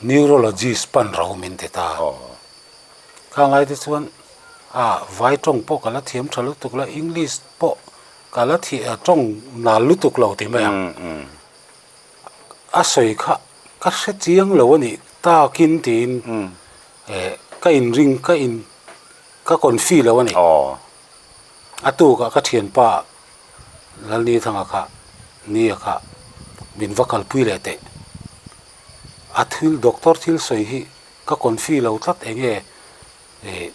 Neurologist pan ro min ti ta. Khang lai te chuan a vai tawng pawh ka la thiam tha lutuk lo, English pawh ka la thiam tawng nal lutuk lo ti mai ang. A sawi kha ka hre chiang lo a nih takin tiin ka inring ka in. Ka confi lo a ni. A tukah ka thianpa Lalnithanga kha nia kha min va kalpui leh teh. A thil doctor thil sawi hi ka confi lo tlat eng nge ih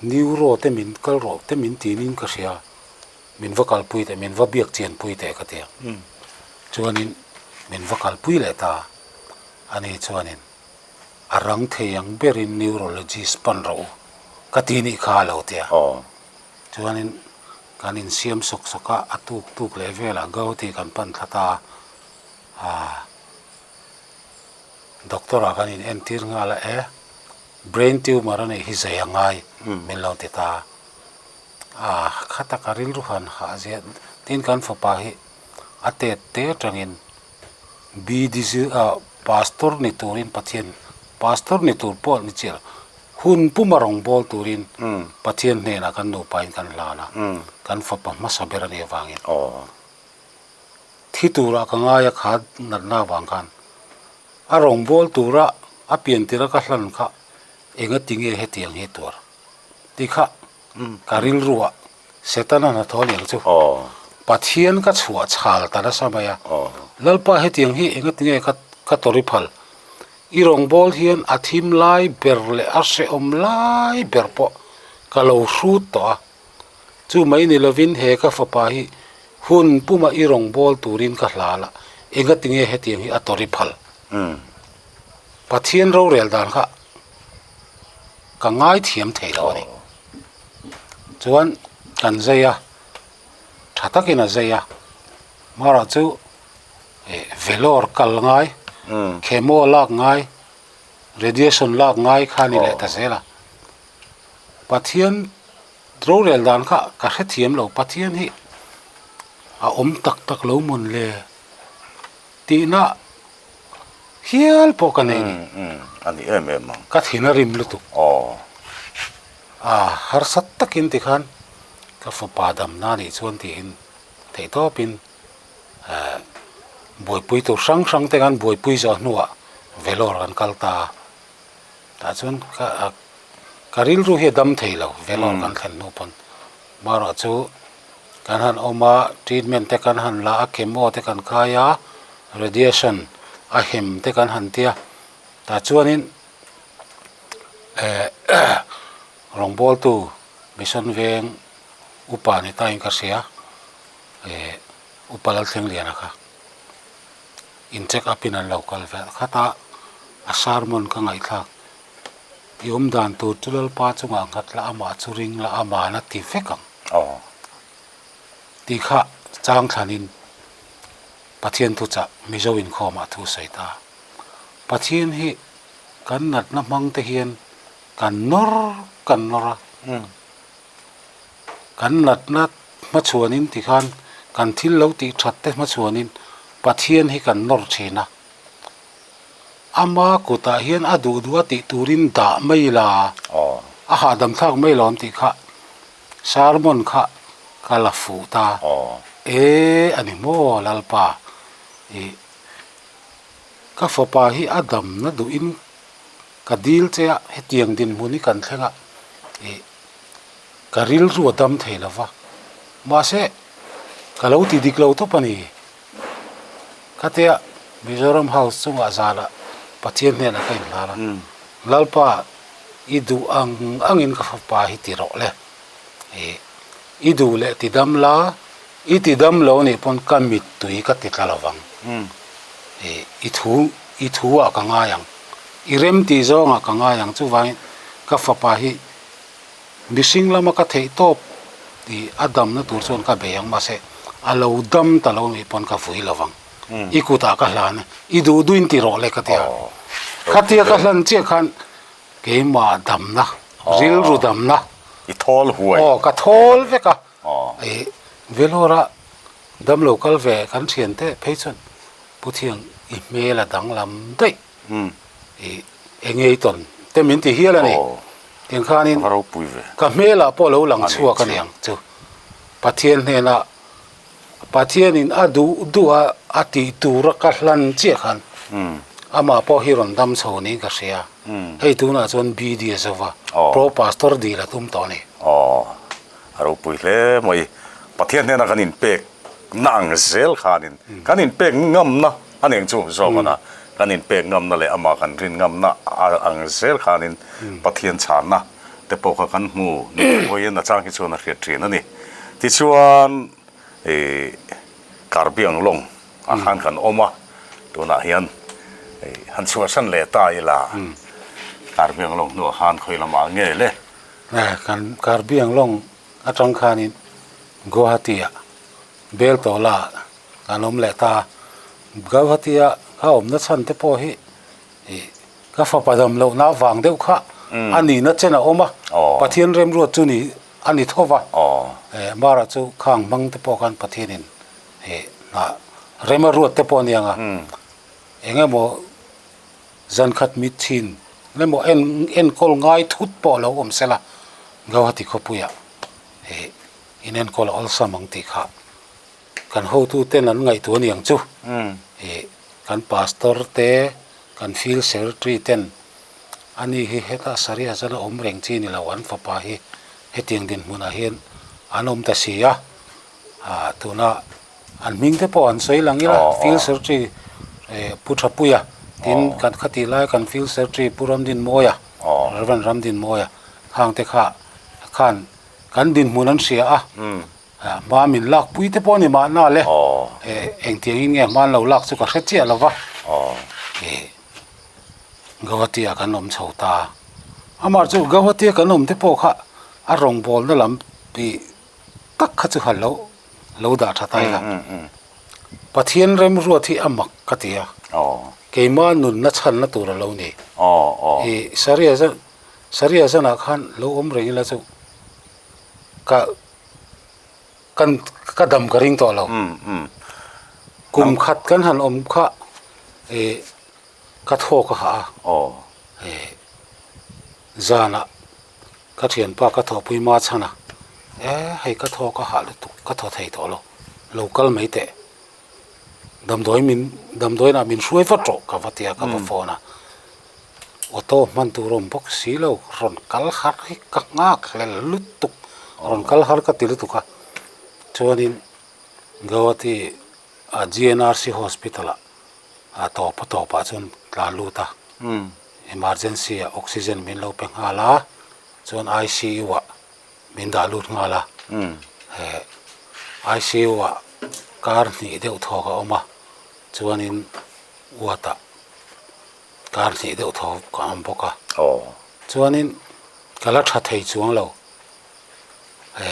neuro te min kal rawh te min tinin ka hria min va kalpui teh min va biak chianpui teh ka ti a. Chuanin min va kalpui leh ta a ni chuanin. A rang thei ang berin neurologist pan rawh u ka ti nih kha a lo ti a. Chuanin kan insiam sawk sawk a, a tuk tuk leh velah Gauti kan pan thla ta a, doctor ah kan in entir nghal a, e brain tumor a nih hi zai a ngai min lo ti ta a, khata ka rilru han hah zia tin kan fapa hi a tet te atangin BD zir ah Pastor ni turin Pathian Pastor ni tur pawh ni chiah lo hun puma rawngbâwl turin Pathian hnenah kan nupain kan hlan a, kan fapa hmasa ber a nih avangin thi turah ka ngai a kha natna avang khan a rawngbâwl tura a pian tira ka hlan kha engati nge hetiang hi tuar tih kha Ka rilruah Setana hnathawh a ni ang chu. Pathian ka chhuah chhal ta nasa mai a. Lalpa hetiang hi engatinge ka. ka tawrh i phal? I rawngbâwl hian a thim lai ber leh a hrehawm lai ber pawh ka lo hrut tawh a. Chu mai ni lovin he ka fapa hi hun puma i rawngbâwl turin ka hla la, engatinge hetiang hi a tawrh i phal? Pathian rorel dan kha ka ngaithiam thei lo a ni. Chuan kan zai a, tha takin a zai a, mara chu Vellore kal ngai, chemo lak ngai, radiation lak ngai kha a ni leh ta zel a. Pathian rorel dan kha ka hrethiam lo, Pathian hi a awm tak tak lo mawn le tihna hial pawh ka nei ni. A ni em em ang. Ka thin a rim lutuk. A harsa takin tikhan ka fapa damna nih chuan tiin theihtawpin buaipui tur hrang hrang te khan buaipui zawh hnuah Vellore kan kal ta a, tah chuan ka ka rilru hi a dam thei lo Vellore kan thlen hnu pawn marawh chu kan han awm a treatment te kan han la a chemo te kan khai a radiation a hem te kan han tia tah chuanin eh rawngbawltu mission veng upa ni ta in ka hria. Eh Upa Lalthlengliana kha in check up in an lo kal vel khat a, a sermon ka ngaihthlak i awm dan tur chu Lalpa chungah nghat la amah chu ring la aman a ti vek ang tih kha chang thlanin Pathian thuchah Mizo inkhawmah thu sawi ta. Pathian hi kan natna hmang te hian kan nawr kan nawr a. Kan natna hmachhuanin tikhan kan thil lo tih that te hmachhuanin Pathian hi kan nawr thin a. Ama kutah hian a duh duh a tih turin dah mai la, a hahdam thlak mai lo an tih kha sermon kha ka la fuh ta. E a ni maw Lalpa ih ka fapa hi a damna duhin ka dil che a, hetiang dinhmun hi kan thleng a ih. Ka rilru a dam thei lo va, mahse ka lo ti dik lo tawp a ni. Khatia Mizoram House chungah zanah Pathian hnenah ka inhlan a, Lalpa i duh ang angin ka fapa hi ti rawh le, i duh leh ti dam la, i ti dam lo nih pawn ka mittui ka ti tla lo vang, i thu i thu ah ka ngai ang, i rem tih zawngah ka ngai ang, chuvangin ka fapa hi Mihring lama ka theih tawp tih a damna tur chuan ka bei ang mahse a lo dam ta lo nih pawn ka vui lo vang. I kutah ka hlan a, i duh duhin ti rawh le ka ti a. Khatia ka hlan chiah khan keimah damna, rilru damna. I thawl huai. Aw ka thawl vek a. I Vellore-a damlo kal ve kan thiante phei chuan Pu Thiang i hmel a danglam daih. I enge i tawn te min ti hial a ni. Tiang khanin ka hmelah pawh lo lang chhuak a niang chu. Pathian hnenah Pathianin a duh duh a a tih tura ka hlan chiah khan amah pawh hi rawn dam chho niin ka hria. Hei tunah chuan BD a zo va, Pro Pastor dil a tum tawh a ni. Aw, a ropui hle mai. Pathian hnena kan inpek na ang zel khanin kan inpek ngamna a neng chu zawk a kan inpek ngamna leh amah kan rin ngamna ang zel khanin Pathian chhanna te pawh kha kan hmu ni pawhin a chang hi chuan a hriat thin a ni. Tichuan ih Karbiang lawng ah khan kan awm a, tunah hian ih han chhuahsan leh ta ila Karbiang lawng hnuah khan khawi lamah nge le? Kan Karbiang lawng atang khanin Guwahati-ah Beltola kan awm leh ta. Gauhati-a ka awmna chhan te pawh hi ih ka fapa dam lohna avang deuh kha a nihna chen a awm a, Pathian remruat chu ni a ni tho va. Eh Mara chu khang hmang te pawh khan Pathianin ih hnah rem a ruat te pawh a ni ang a, eng emaw zankhat mit thin emaw en enkawl ngai thut pawh lo awm sela Gauhati khawpuiah ih inenkawl a awlsam ang tih kha kan hotu ten an ngaihtuah a ni ang chu. Ih kan pastor te, kan field secretary ten ani hi heta Saria zana awm reng chi ni lo an fapa hi hetiang dinhmunah hian an awm ta si a. Ah tuna an hming te pawh an sawi lang ila field secretary eh Pu Thapuia. Tin, kan khatih lai kan Field Secretary Pu Ramdinmawia, Rev. Ramdinmawia khangte kha khan kan dinhmun an hria a, hma min lak pui te pawh a ni mahna le, engtiangin nge hma an lo lak chu ka hre chiah lo va, Guwahati ah kan awm chho ta. Amah chu Guwahati a kan awm te pawh kha a rawngbawlna lam tih tak kha chu han lo lo dah tha ta ila. Pathian remruat hi a mak ka ti a, keimah nunna chhanna tur a lo ni. I Saria zan Saria zanah khan lo awm reng ila chu ka kan ka dam ka ring tawh lo. Kum khat kan han awm kha i ka thawk a hah a, zanah Ka thianpa ka thawhpui ma chhan a, E, hei ka thaw ka hah lutuk, ka thaw thei tawh lo, lo kal mai teh. Damdawi min, damdawiinah min hruai vat rawh ka va ti a, ka va phone a. Auto hman tur a awm bawk si lo, rawn kal har hi ka nghak hlel lutuk, rawn kal har ka ti lutuk a. Chuanin Guwahati ah GNRC Hospital ah a tawp a tawpah chuan tlan lut a. Emergency ah oxygen min lo pe nghal a, chuan ICU ah min dah lut nghal a, he ICU ah kar hnih deuh thawk a awm a, chuanin ward ah kar hnih deuh thawk a awm bawk a, chuanin ka la tha thei chuang lo, he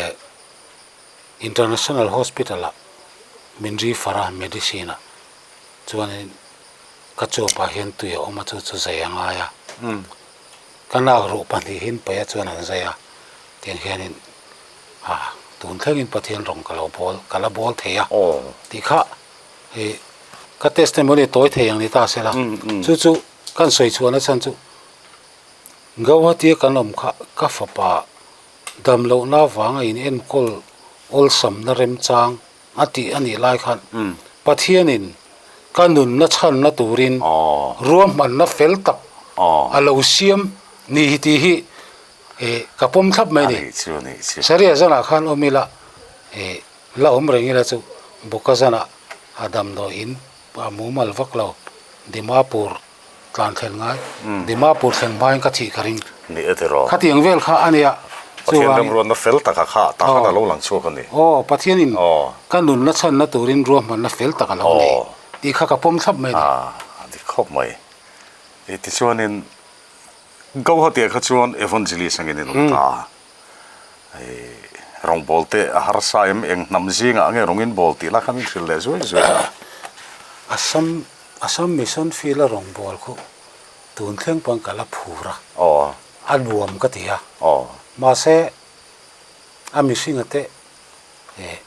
International Hospital ah min refer a medicine ah chuanin. Ka chuapah hian tui a awm a, chu chu zai a ngai a. Ka nak ruh pahnihin paih a chuan an zai a, tiang hianin ha tun thlengin Pathian rawng ka lo bawl, ka la bawl thei a tih kha i ka testimony tawi thei ang ni ta se la, chu chu kan sawi chhuahna chhan chu Gauhati a kan awm kha ka fapa damlohna avanga in enkawl awlsamna remchang a tih a nih lai khan Pathianin ka nunna chhanna turin ruahmanna fel tak a lo siam ni hi tih hi ka pawm thlap mai a ni. Sharia zanah khan awm ila la awm reng ila chu Boka zanah a damdawi in a mumal vak lo Dimapur Tlan thlen ngai. Dimapur thlen hmain ka thih ka ring. Ni e tiraw. Khatiang vel kha a nia. Pathian remruatna fel taka kha tah khan a lo lang chhuak a ni. Aw, Pathianin ka nunna chhanna turin ruahmanna fel tak a lo nei tih kha ka pawm thlap mai a ni. A dik khawp mai. I tichuanin Gauhati-ah kha chuan Evangelist angin in awm ta a. Rawngbawl te a harsa em eng hnam zingah nge rawng in bawl tih lah kha min hrilh leh zuai zuai a. Assam Assam Mission Field a rawngbawl khu tun thleng pawn ka la phur a, a nuam ka ti a, mahse a mihringa te eh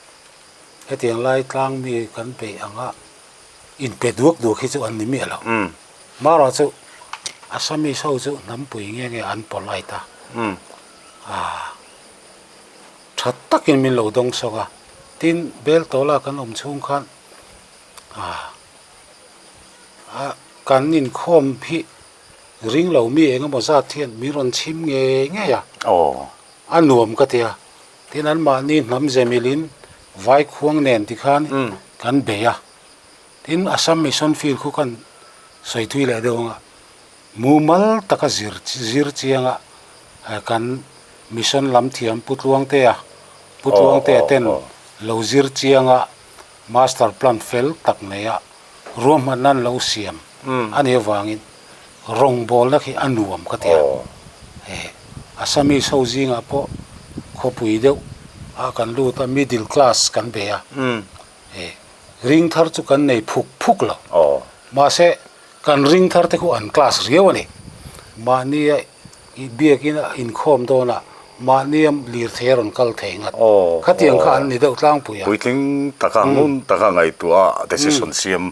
hetiang lai tlang mi kan beih anga inpe duak duak hi chu an ni miah lo. Marawh chu Assamese ho chu hnampui nge nge an polite a, ah tha takin min lo dawng sawk a, tin Beltawla kan awm chhung khan ah ah kan inkhawm hi ring lo mi eng emaw zat hian min rawn chhim ngei ngei a, a nuam ka ti a, tin anmahni hnam ze milin Vaikhuang nen tikhan kan bei a. Tin, Assam Mission Field khu kan sawi thui leh deuh ang a, mumal taka zir zir chianga kan Mission lam thiam Pu Tluangtea, Pu Tluangtea ten lo zir chianga Master Plan fel tak neia ruahmanna an lo siam a nih avangin rawngbawlna khi a nuam ka ti a. Assamese ho zingah pawh khawpui deuh ah kan lut a, middle class kan bei a. Ring thar chu kan nei phuk phuk lo. Mahse, kan ring thar te khu an class riau a ni. Mahnia i biakin a inkhawm dawnah mahnia lirthei a rawn kal thei ngat. Khatiang kha an ni deuh tlangpui a. Puitling taka ngun taka ngaihtuah a decision siam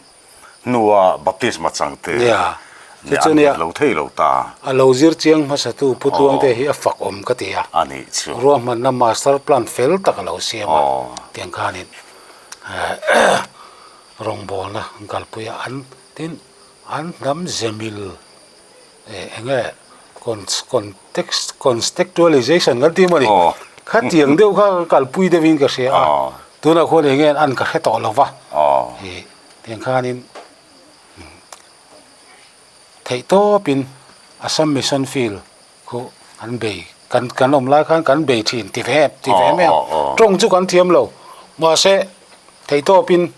hnua baptisma chang te nia an nghet lo thei lo ta. A lo zir chiang hmasatu Pu Tluangte hi a fak awm ka ti a. A nih chu. Ruahmanna master plan fel tak a lo siam a. Tiang khanin rawngbawlna an kalpui a, an tin an hnam zemil eng nge context contextualization kan tih mawni khatiang deuh kha kan kalpui deuhin ka hria a, tunah khuan eng nge an ka hre tawh lo va, tiang khanin. Theih tawpin Assam Mission Field khu kan bei kan kan awm lai khan kan bei thin ti ve ti ve mai a tawng chu kan thiam lo mahse theih tawpin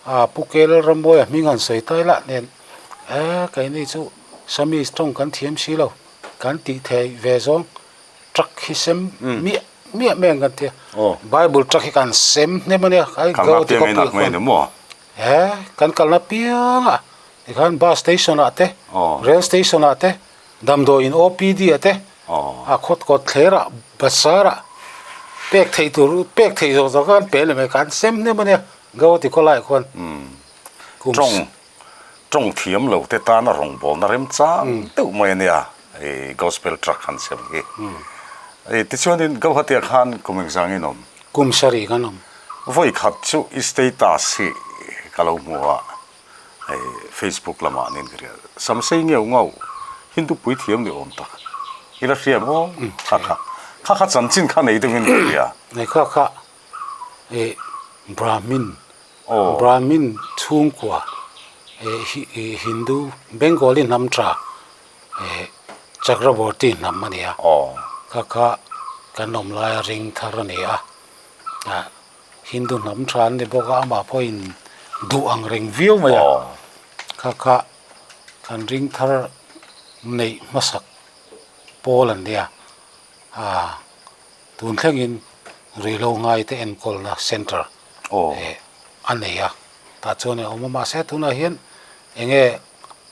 ah Pu Kel Rammawi a hming han sawi tai lah nen eh keini chu Assamese tawng kan thiam si lo kan tih theih ve zawng truck hi sem miah miah mai ang kan tia Bible truck hi kan sem hnem a nia eh kan kalna piang a. Tikhan bus station ah te, rail station ah te, damdawiin OPD ah te, a khawt kawt thler ah, bazar ah pek theih tur pek theih zawk zawk khan pe leh mai khan sem hnem a nia Gauhati khawlai khuan. Tawng tawng thiam lo te tana rawngbawlna remchang deuh mai a nia i gospel truck han sem hi. Tichuanin Gauhati ah khan kum engzangin awm? Kum sarih kan awm. Vawi khat chu i status hi ka lo hmu a. Hei Facebook lamah nen ka hria. Samsei ngeuh ngauh Hindu puithiam ni awm tak i la hria maw? Kha kha kha kha chanchin kha nei deuhin ka hria. Nei kha kha eh Brahmin Brahmin chhungkua eh Hindu Bengali hnam tha eh Chakraborty hnam a ni a. Kha kha kan awm laia ring thar a ni a. Hindu hnam tha an ni bawk a, amah pawhin duh ang reng viau mai a, kha kha kan ring thar neih hmasak pawl an nia, ah tun thlengin ruihhlo ngaite enkawlna centre eh a nei a, tah chuan a awm a, mahse tunah hian eng nge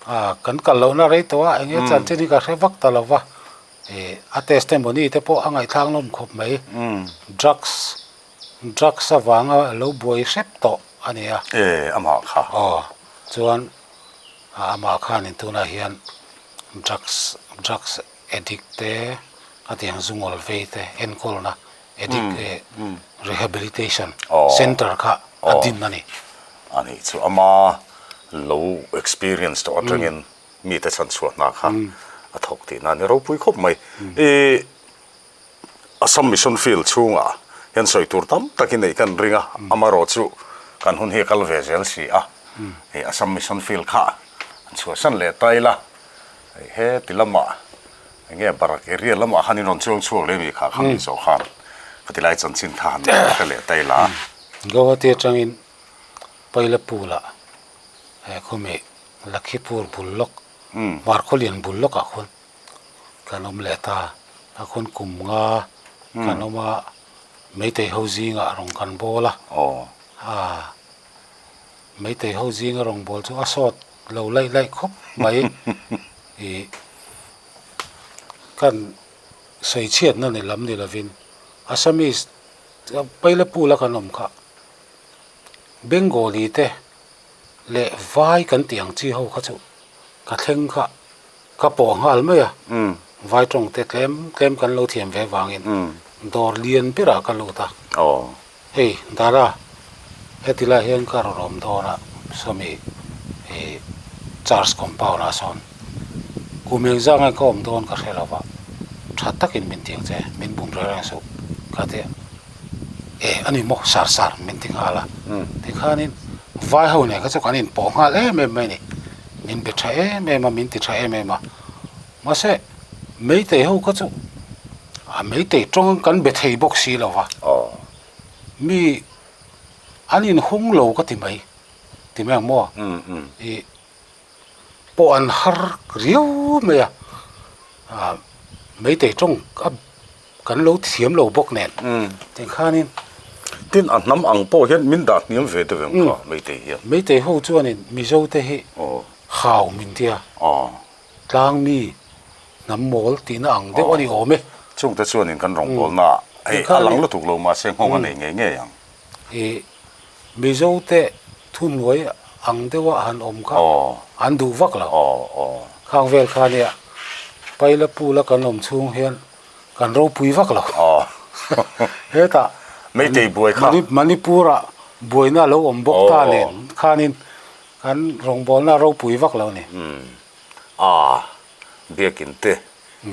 ah kan kal lohna rei tawh a, eng nge chanchin hi ka hre vak ta lo va. Ih a testimony te pawh a ngaihthlak nawm khawp mai drugs drugs avanga lo buai hrep tawh a ni a. E amah kha. Aw chuan amah khanin tunah hian drugs drugs addict te a tiang zungawl vei te enkawlna addict eh rehabilitation center kha a din a ni. A nih chu ama lo experience tawh atangin mite chhan chhuah hna kha a thawk tihna a ni ropui khawp mai. I Assam Mission Field chhungah hian sawi tur tam tak i neih kan ring a, amaherawh chu kan hun hi a kal ve zel si a, hei Assam Mission Field kha an chhuahsan leh ta ila, hei heti lamah eng nge Barak area lamah khan in rawn chuang chhuak leh mi kha kha min zawh khan khati lai chanchin kha han hre leh ta ila. Guwahati atangin Pailapul-ah he khumi Lakhipur bul lawk, Hmarkhawlian bul lawkah khuan kan awm leh ta. A khawn kum nga kan awm a, Meitei ho zingah rawng kan bawl a. Aa, Meitei ho zinga rawng bawl chu a sawt lo laih laih khawp mai. Ih, kan sawichhiatna ni lam ni lovin Assamese Pailapula kan awm kha Bengali te leh vai kan tih ang chi ho kha chu ka thleng kha ka pawh nghal mai a, vai tawng te tlem tlem kan lo thiam ve vangin dawr lian berah ka lut a, hei dara heti lai hian ka rawn awm dawn a sawmi ih church compound ah sawn kum engzah nge ka awm dawn ka hre lo va tha takin min ti ang che min bum reng reng suh ka ti a. Eh a ni maw sar sar min ti nghal a tikhanin vai ho nen kha chu kan inpawh nghal em em mai a ni min be tha em em a min ti tha em em a mahse meitei ho kha chu a meitei tawng kan be thei bawk si lo va mi an inhung lo ka ti mai ti mai ang maw ih pawh an har riau mai a ah meitei tawng a Kan lo thiam lo bawk nen tikhanin. Tin a hnam ang pawh hian min dah hniam ve deuh em kha Meitei hian. Meitei ho chuanin Mizo te hi hau min tia tlang mi hnam mawl tihna ang deuh a ni awm e. Chungte chuanin kan rawngbawlna ah hei a lang lutuk lo mahse nghawng a nei ngei ngei ang. Ih Mizo te thuhnuai ang deuha han awm kha an duh vak lo. Khang vel kha nia Pailapula kan awm chhung hian Kan ropui vak lo. Hetah Meitei buai kha. Manipur-ah buaina a lo awm bawk ta nen khanin kan rawngbawlna a ropui vak lo a ni. A, biakin te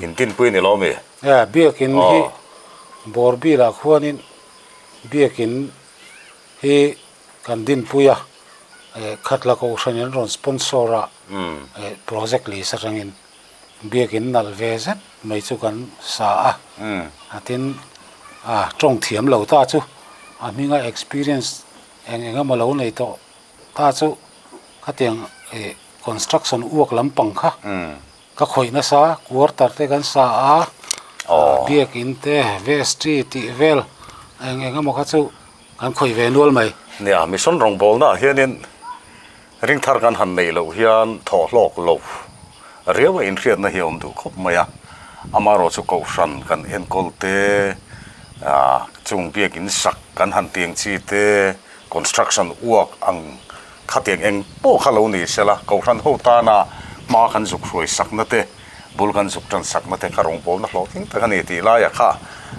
in tinpui a ni lo mi? E, biakin hi Bawrbilah khuanin biakin hi kan dinpui a. Khatla Kohhran an rawn sponsor a, project list atangin biakin nalh ve zet mai chu kan sa a. Tin, tawng thiam lo ta chu a hminga experience eng eng emaw lo nei tawh ta chu khatiang construction uak lampang kha ka khawih nasa, quarter te kan sa a, biakin te, vestry tih vel eng eng emaw kha chu Kan khawih ve nual mai. Nia, mission rawngbawlnaah hianin ringthar kan han neih loh hian thawh hlawk lo riau a inhriatna hi a awm duh khawp mai a. Amaherawh chu kohhran kan enkawl te, chung biakin sak kan han tiang chi te, construction work ang khatiang eng pawh kha lo ni sela, kohhran ho tana hma kan zuk hruai sakna te, Bul kan zuk tan sakna te kha rawngbawlna hlawhtling tak a ni tih laia kha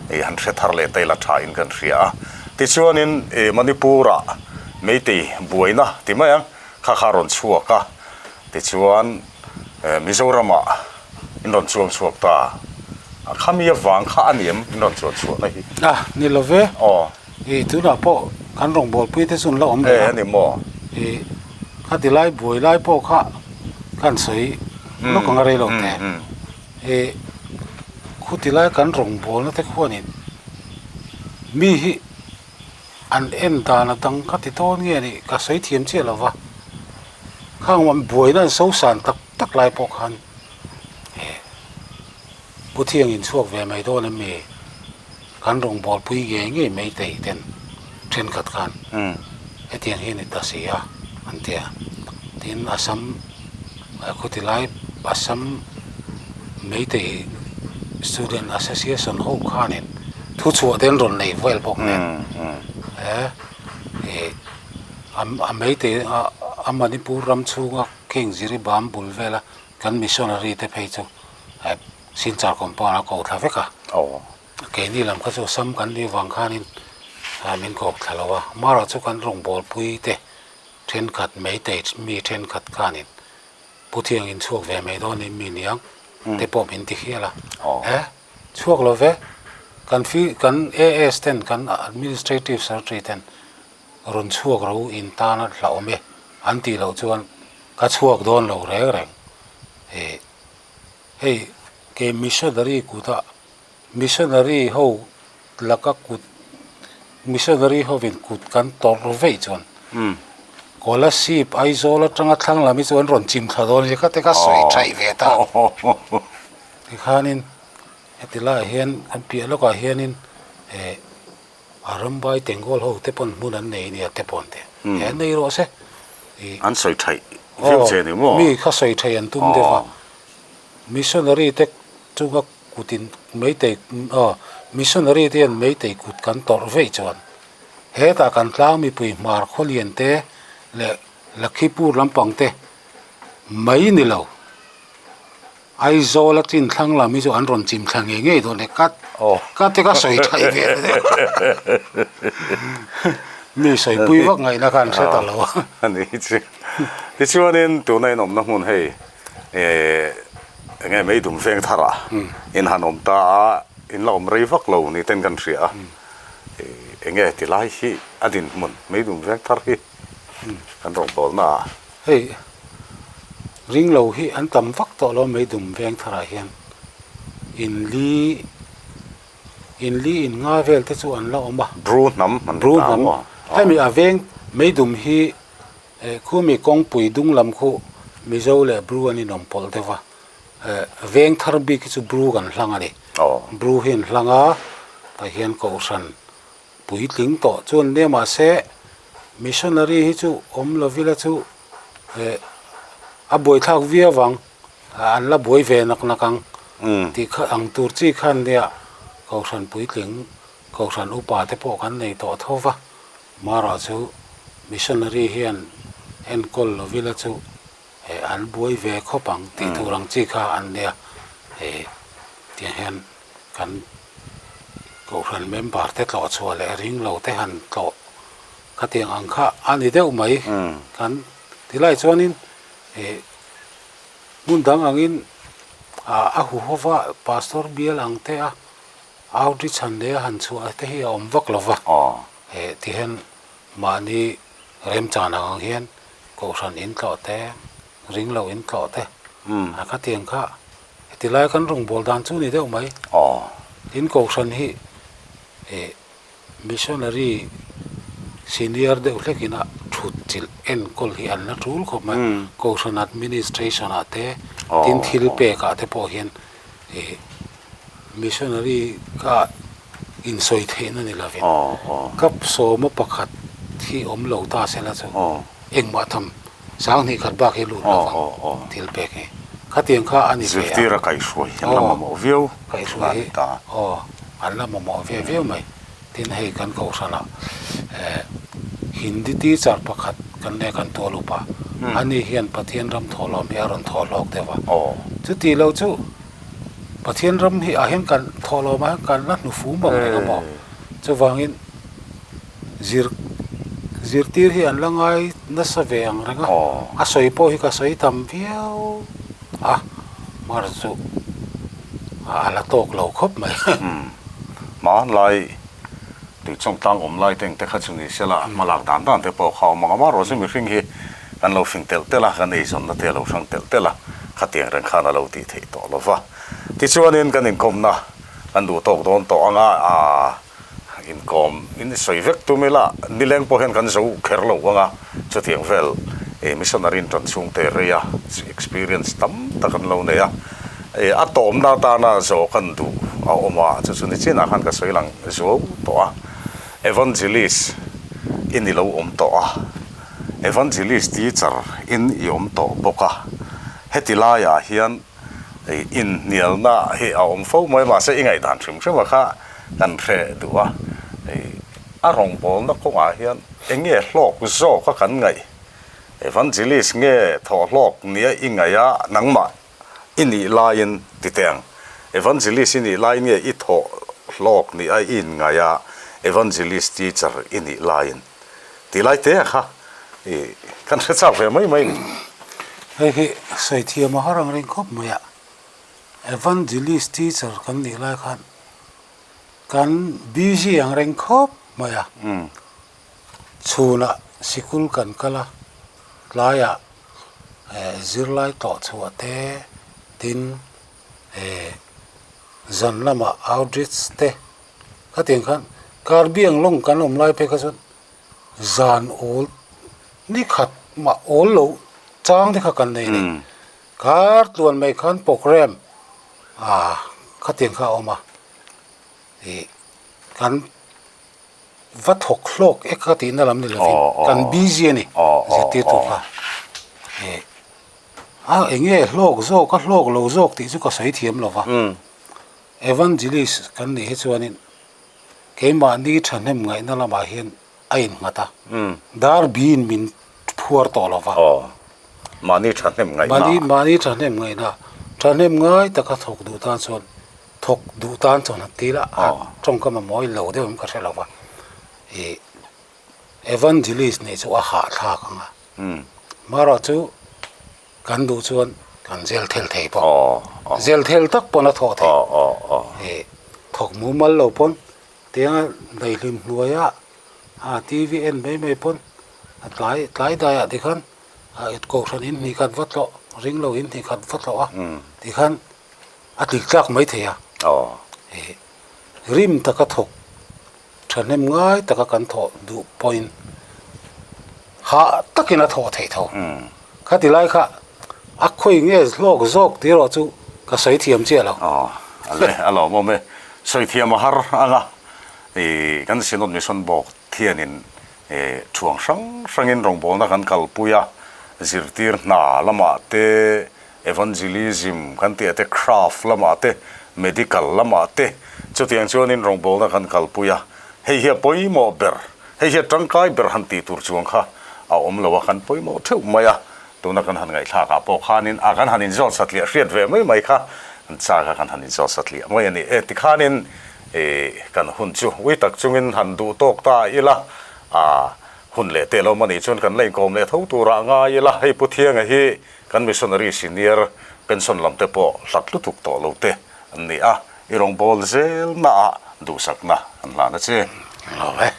i han hre thar leh ta ila tha in kan hria a. Tichuanin i Manipur-ah Meitei buaina ti mai ang kha kha a rawn chhuak a, tichuan Mizoramah in rawn chuang chhuak ta a, khami avang kha a ni em in rawn chuan chhuahna hi? A, ni lo ve. Aw. I tunah pawh kan rawngbawlpui te chu an la awm reng a. E, a ni maw? I khati lai buai lai pawh kha kan sawi lawk ang a rei lo te. I khuti lai kan rawngbawlna te khuanin mi hi an en dan a dang ka ti dawn nge ni ka sawi thiam chiah lo va. Khang an buaina an so san tak tak lai pawh khan e. Pu Thiang in chhuak ve mai dawn em mi? Kan rawngbâwl pui ngei ngei mai tei ten thenkhat khan hetiang hi a ni ta si a an ti a. Tin, Assam khuti lai Assam Meitei Student Association ho khanin thuchhuah te an rawn nei vel bawk nen he ih a Meitei a Manipur ram chhunga King Jiribam bul vela Kan missionary te phei chu Silchar compound a ko thla vek a. Keini lam kha chu sam kan nih vang khanin min ko thla lo a. Mara chu kan rawngbawlpui te thenkhat Meitei mi thenkhat khanin Pu Thiang in chhuak ve mai dawn in mi niang te pawh min ti hial a. He chhuak lo ve kan fi kan AS ten kan administrative secretary ten rawn chhuak ro in tana hlauhawm e an tih loh chuan ka chhuak dawn lo reng reng. Ih hei kei missionary kutah missionary ho laka kut missionary hovin kut kan tawrh veih chuan Kolasib Aizawl atanga thlang lam hi chu an rawn chim thla dawn nia kha te kha sawi thaih ve ta. Tikhanin heti laiah hian kan piah lawkah hianin eh. A rambai Tengol ho te pawn hmun an nei nia te pawn te he nei rawh se. An sawi thaih viau che ni maw? Mi kha sawi thaih an tum deuh a. Missionary te chunga kut in meitei aw missionary te hian meitei kut kan tawrh veih chuan hetah kan tlang mipui hmar khawlian te leh Lakhipur lampang te mai ni lo. Aizawl a chin thlang lam hi chu an rawn chim thla ngei ngei dawn e ka ka te ka sawi thaih ve ta deuh mi sawi pui vak ngaihna kha an hre ta lo a. A ni chu. Tichuanin tuna in awmna hmun hei eh eng nge Meidum veng tharah in han awm ta a, in la awm rei vak lo ni ten kan hria a. Eng nge tilai hi a dinhmun Meidum veng thar hi kan rawngbawlna ah. Hei ring lo hi an tam vak tawh lo mai dum veng tharah hian in li in li in nga vel te chu an la awm a. Bru hnam an Bru hnam hemi a veng mai dum hi eh khumi kawngpui dung lam khu Mizo leh Bru an inawm pawlh deuh va eh veng thar bik hi chu Bru kan hlang a ni. Bru hi an hlang a tah hian kohhran Puitling tawh chuan nia mahse missionary hi chu awm lo ila chu eh a buaithlak viau vang an la buai ve nak nak ang tih kha ang tur chi khan nia kohhran puitling kohhran upa te pawh kan nei tawh tho va marawh chu missionary hian enkawl lo ila chu eh an buai ve khawp ang tih tur ang chi kha an nia eh tiang hian Kan Kohhran member te tlawh chhuah leh ring lo te han tlawh khatiang ang kha a ni deuh mai. Kan ti lai chuanin ih hmun dang angin a hu hova pastor bial ang te a outreach han leh a han chhuah te hi a awm vak lo va. Ti hian mahni remchan ang ang hian. Kohhran in tlawh te, ring lo in tlawh te, a khatiang kha heti lai kan rawngbâwl dan chu ni deuh mai. Tin, Kohhran hi ih Missionary senior deuh hlekin a thut chilh enkawl hi an la tul khawp mai. Kohhran administration ah te, tin thil pek ah te pawh hian ih missionary ka insawi theihna ni lovin cup sawma pakhat hi awm lo ta sela chu engmah tham 2000 bak hi lut lovang thil pek hi. Khatiang kha a ni ve a. Zirtir a kaihhruai hi an la mamawh viau. Kaihhruai hi aw an la mamawh ve viau mai. Tin hei kan kohhranah eh Hindi teacher pakhat kan nei kan tual up a, ani hian Pathian ram thawhlawm hi a rawn thawh hlawk deuh a. Chuti lo chu Pathian ram hi ah hian kan thawhlawm ah hian kan la hnu fum ang reng a maw? Chuvangin zir zirtir hi an la ngai nasa ve ang reng a, a sawi pawh hi ka sawi tam viau a, mar chu a la tawk lo khawp mai. Hmanlai tuichawng tlang awm lai te engte kha chu ni sela hma lak dan dan te pawh kha awm ang a, amaherawh chu mihring hi kan lo fing telh telh a, kan eizawnna te a lo hrang telh telh a, khatiang reng khan a lo tih theih tawh lo va. Tichuanin kan inkawmna kan duh tawk dawn tawh ang a, aa. Inkawm in sawi vek tum ila nileng pawh hian kan zo kher lo ang a, chutiang vel ih missionary in tan chhungte rei a experience tam tak an lo nei a, ih a tawmna atana zawh kan duh a awm a, chu chu nichinah khan ka sawi lang zuau tawh a, evangelist in i lo awm tawh a, evangelist teacher in i awm tawh bawk a, heti laiah hian ih inhnialna hi a awm fo mai mahse i ngaihdan hrim hrim a kha. Kan hre duh a, hei a rawngbawlna kawngah hian eng nge hlawk zawk a kan ngaih? Evangelist nge thawh hlawk nia i ngaih a, nangmah i nih laiin ti teh ang. Evangelist i nih laiin nge i thawh hlawk nia i inngaih a, Evangelist teacher i nih laiin tih lai te kha i kan hre chak ve mai mai a ni. Hei hi sawi thiam a har ang reng khawp mai a, Evangelist teacher kan nih lai khan Kan busy ang reng khawp mai a, chhunah sikul kan kal a, tlaiah zirlai tawh chhuah te, tin zan lamah outreach te, khatiang khan Karbi Anglong kan awm lai phei kha chuan zan awl ni khat mah awl lo chang te kha kan nei a ni. Kar tluan mai khan programme ah khatiang kha a awm a, ih kan va thawk hlawk ek ka tihna lam ni lovin kan busy a ni zirtirtu kha ih a eng nge hlawk zawk a hlawk lo zawk tih chu ka sawi thiam lo va, evangelist kan nih hi chuanin keimahni thahnem ngaihna lamah hian a innghat a, dar biin min phuar tawh lo va. Aw, mahni thahnem ngaihna. Mahni, mahni thahnem ngaihna. Thahnem ngai taka thawk duh tan chuan, thawk duh tan chuan han ti la, a tawngkam a mawi lo deuh em ka hre lo va. Ih, evangelist nih chu a hahthlak ang a. Marawh chu kan duh chuan kan zel thel thei pawh. Zel thel tak pawn a thawh theih. Ih, thawk mumal lo pawn Tianga daihlim hnuaia a TV en mai mai pawn a tlai tlai daiah tikhan a kohhran in hnih khat va tlawh ring lo in hnih khat va tlawh a tikhan a tlik tlak mai thei a ih rim taka thawk thahnem ngai taka kan thawh duh pawhin hah takin a thawh theih tho khati lai kha a khawi nge hlawk zawk tih erawh chu ka sawi thiam chiah lo. Aw a le a lawmawm e. Sawi thiam a har ang a, ih kan Synod Mission Board thianin ih thuang hrang hrangin rawngbawlna kan kalpui a, zirtir hna lamah te, evangelism kan tih ah te, craft lamah te, medical lamah te chutiang chuanin rawngbawlna kan kalpui a, hei hi a pawimawh ber, hei hi a tangkai ber han tih tur chuang kha a awm lo a, kan pawimawh theuh mai a. Tuna kan han ngaihthlak ah pawh khanin a kan han inzawt satliah hriat ve mai mai kha kan chak a kan han inzawt satliah mai a ni e. Tikhanin ih kan hun chu ui tak chungin han duh tawk ta ila a hun leh teh lo mah nih chuan kan la inkawm leh tho turah ngai ila hei Pu Thianga hi kan missionary senior pension lam te pawh hlat lutuk tawh lo te an ni a, i rawngbâwl zelnaah duhsakna an hlan a che. Lo e.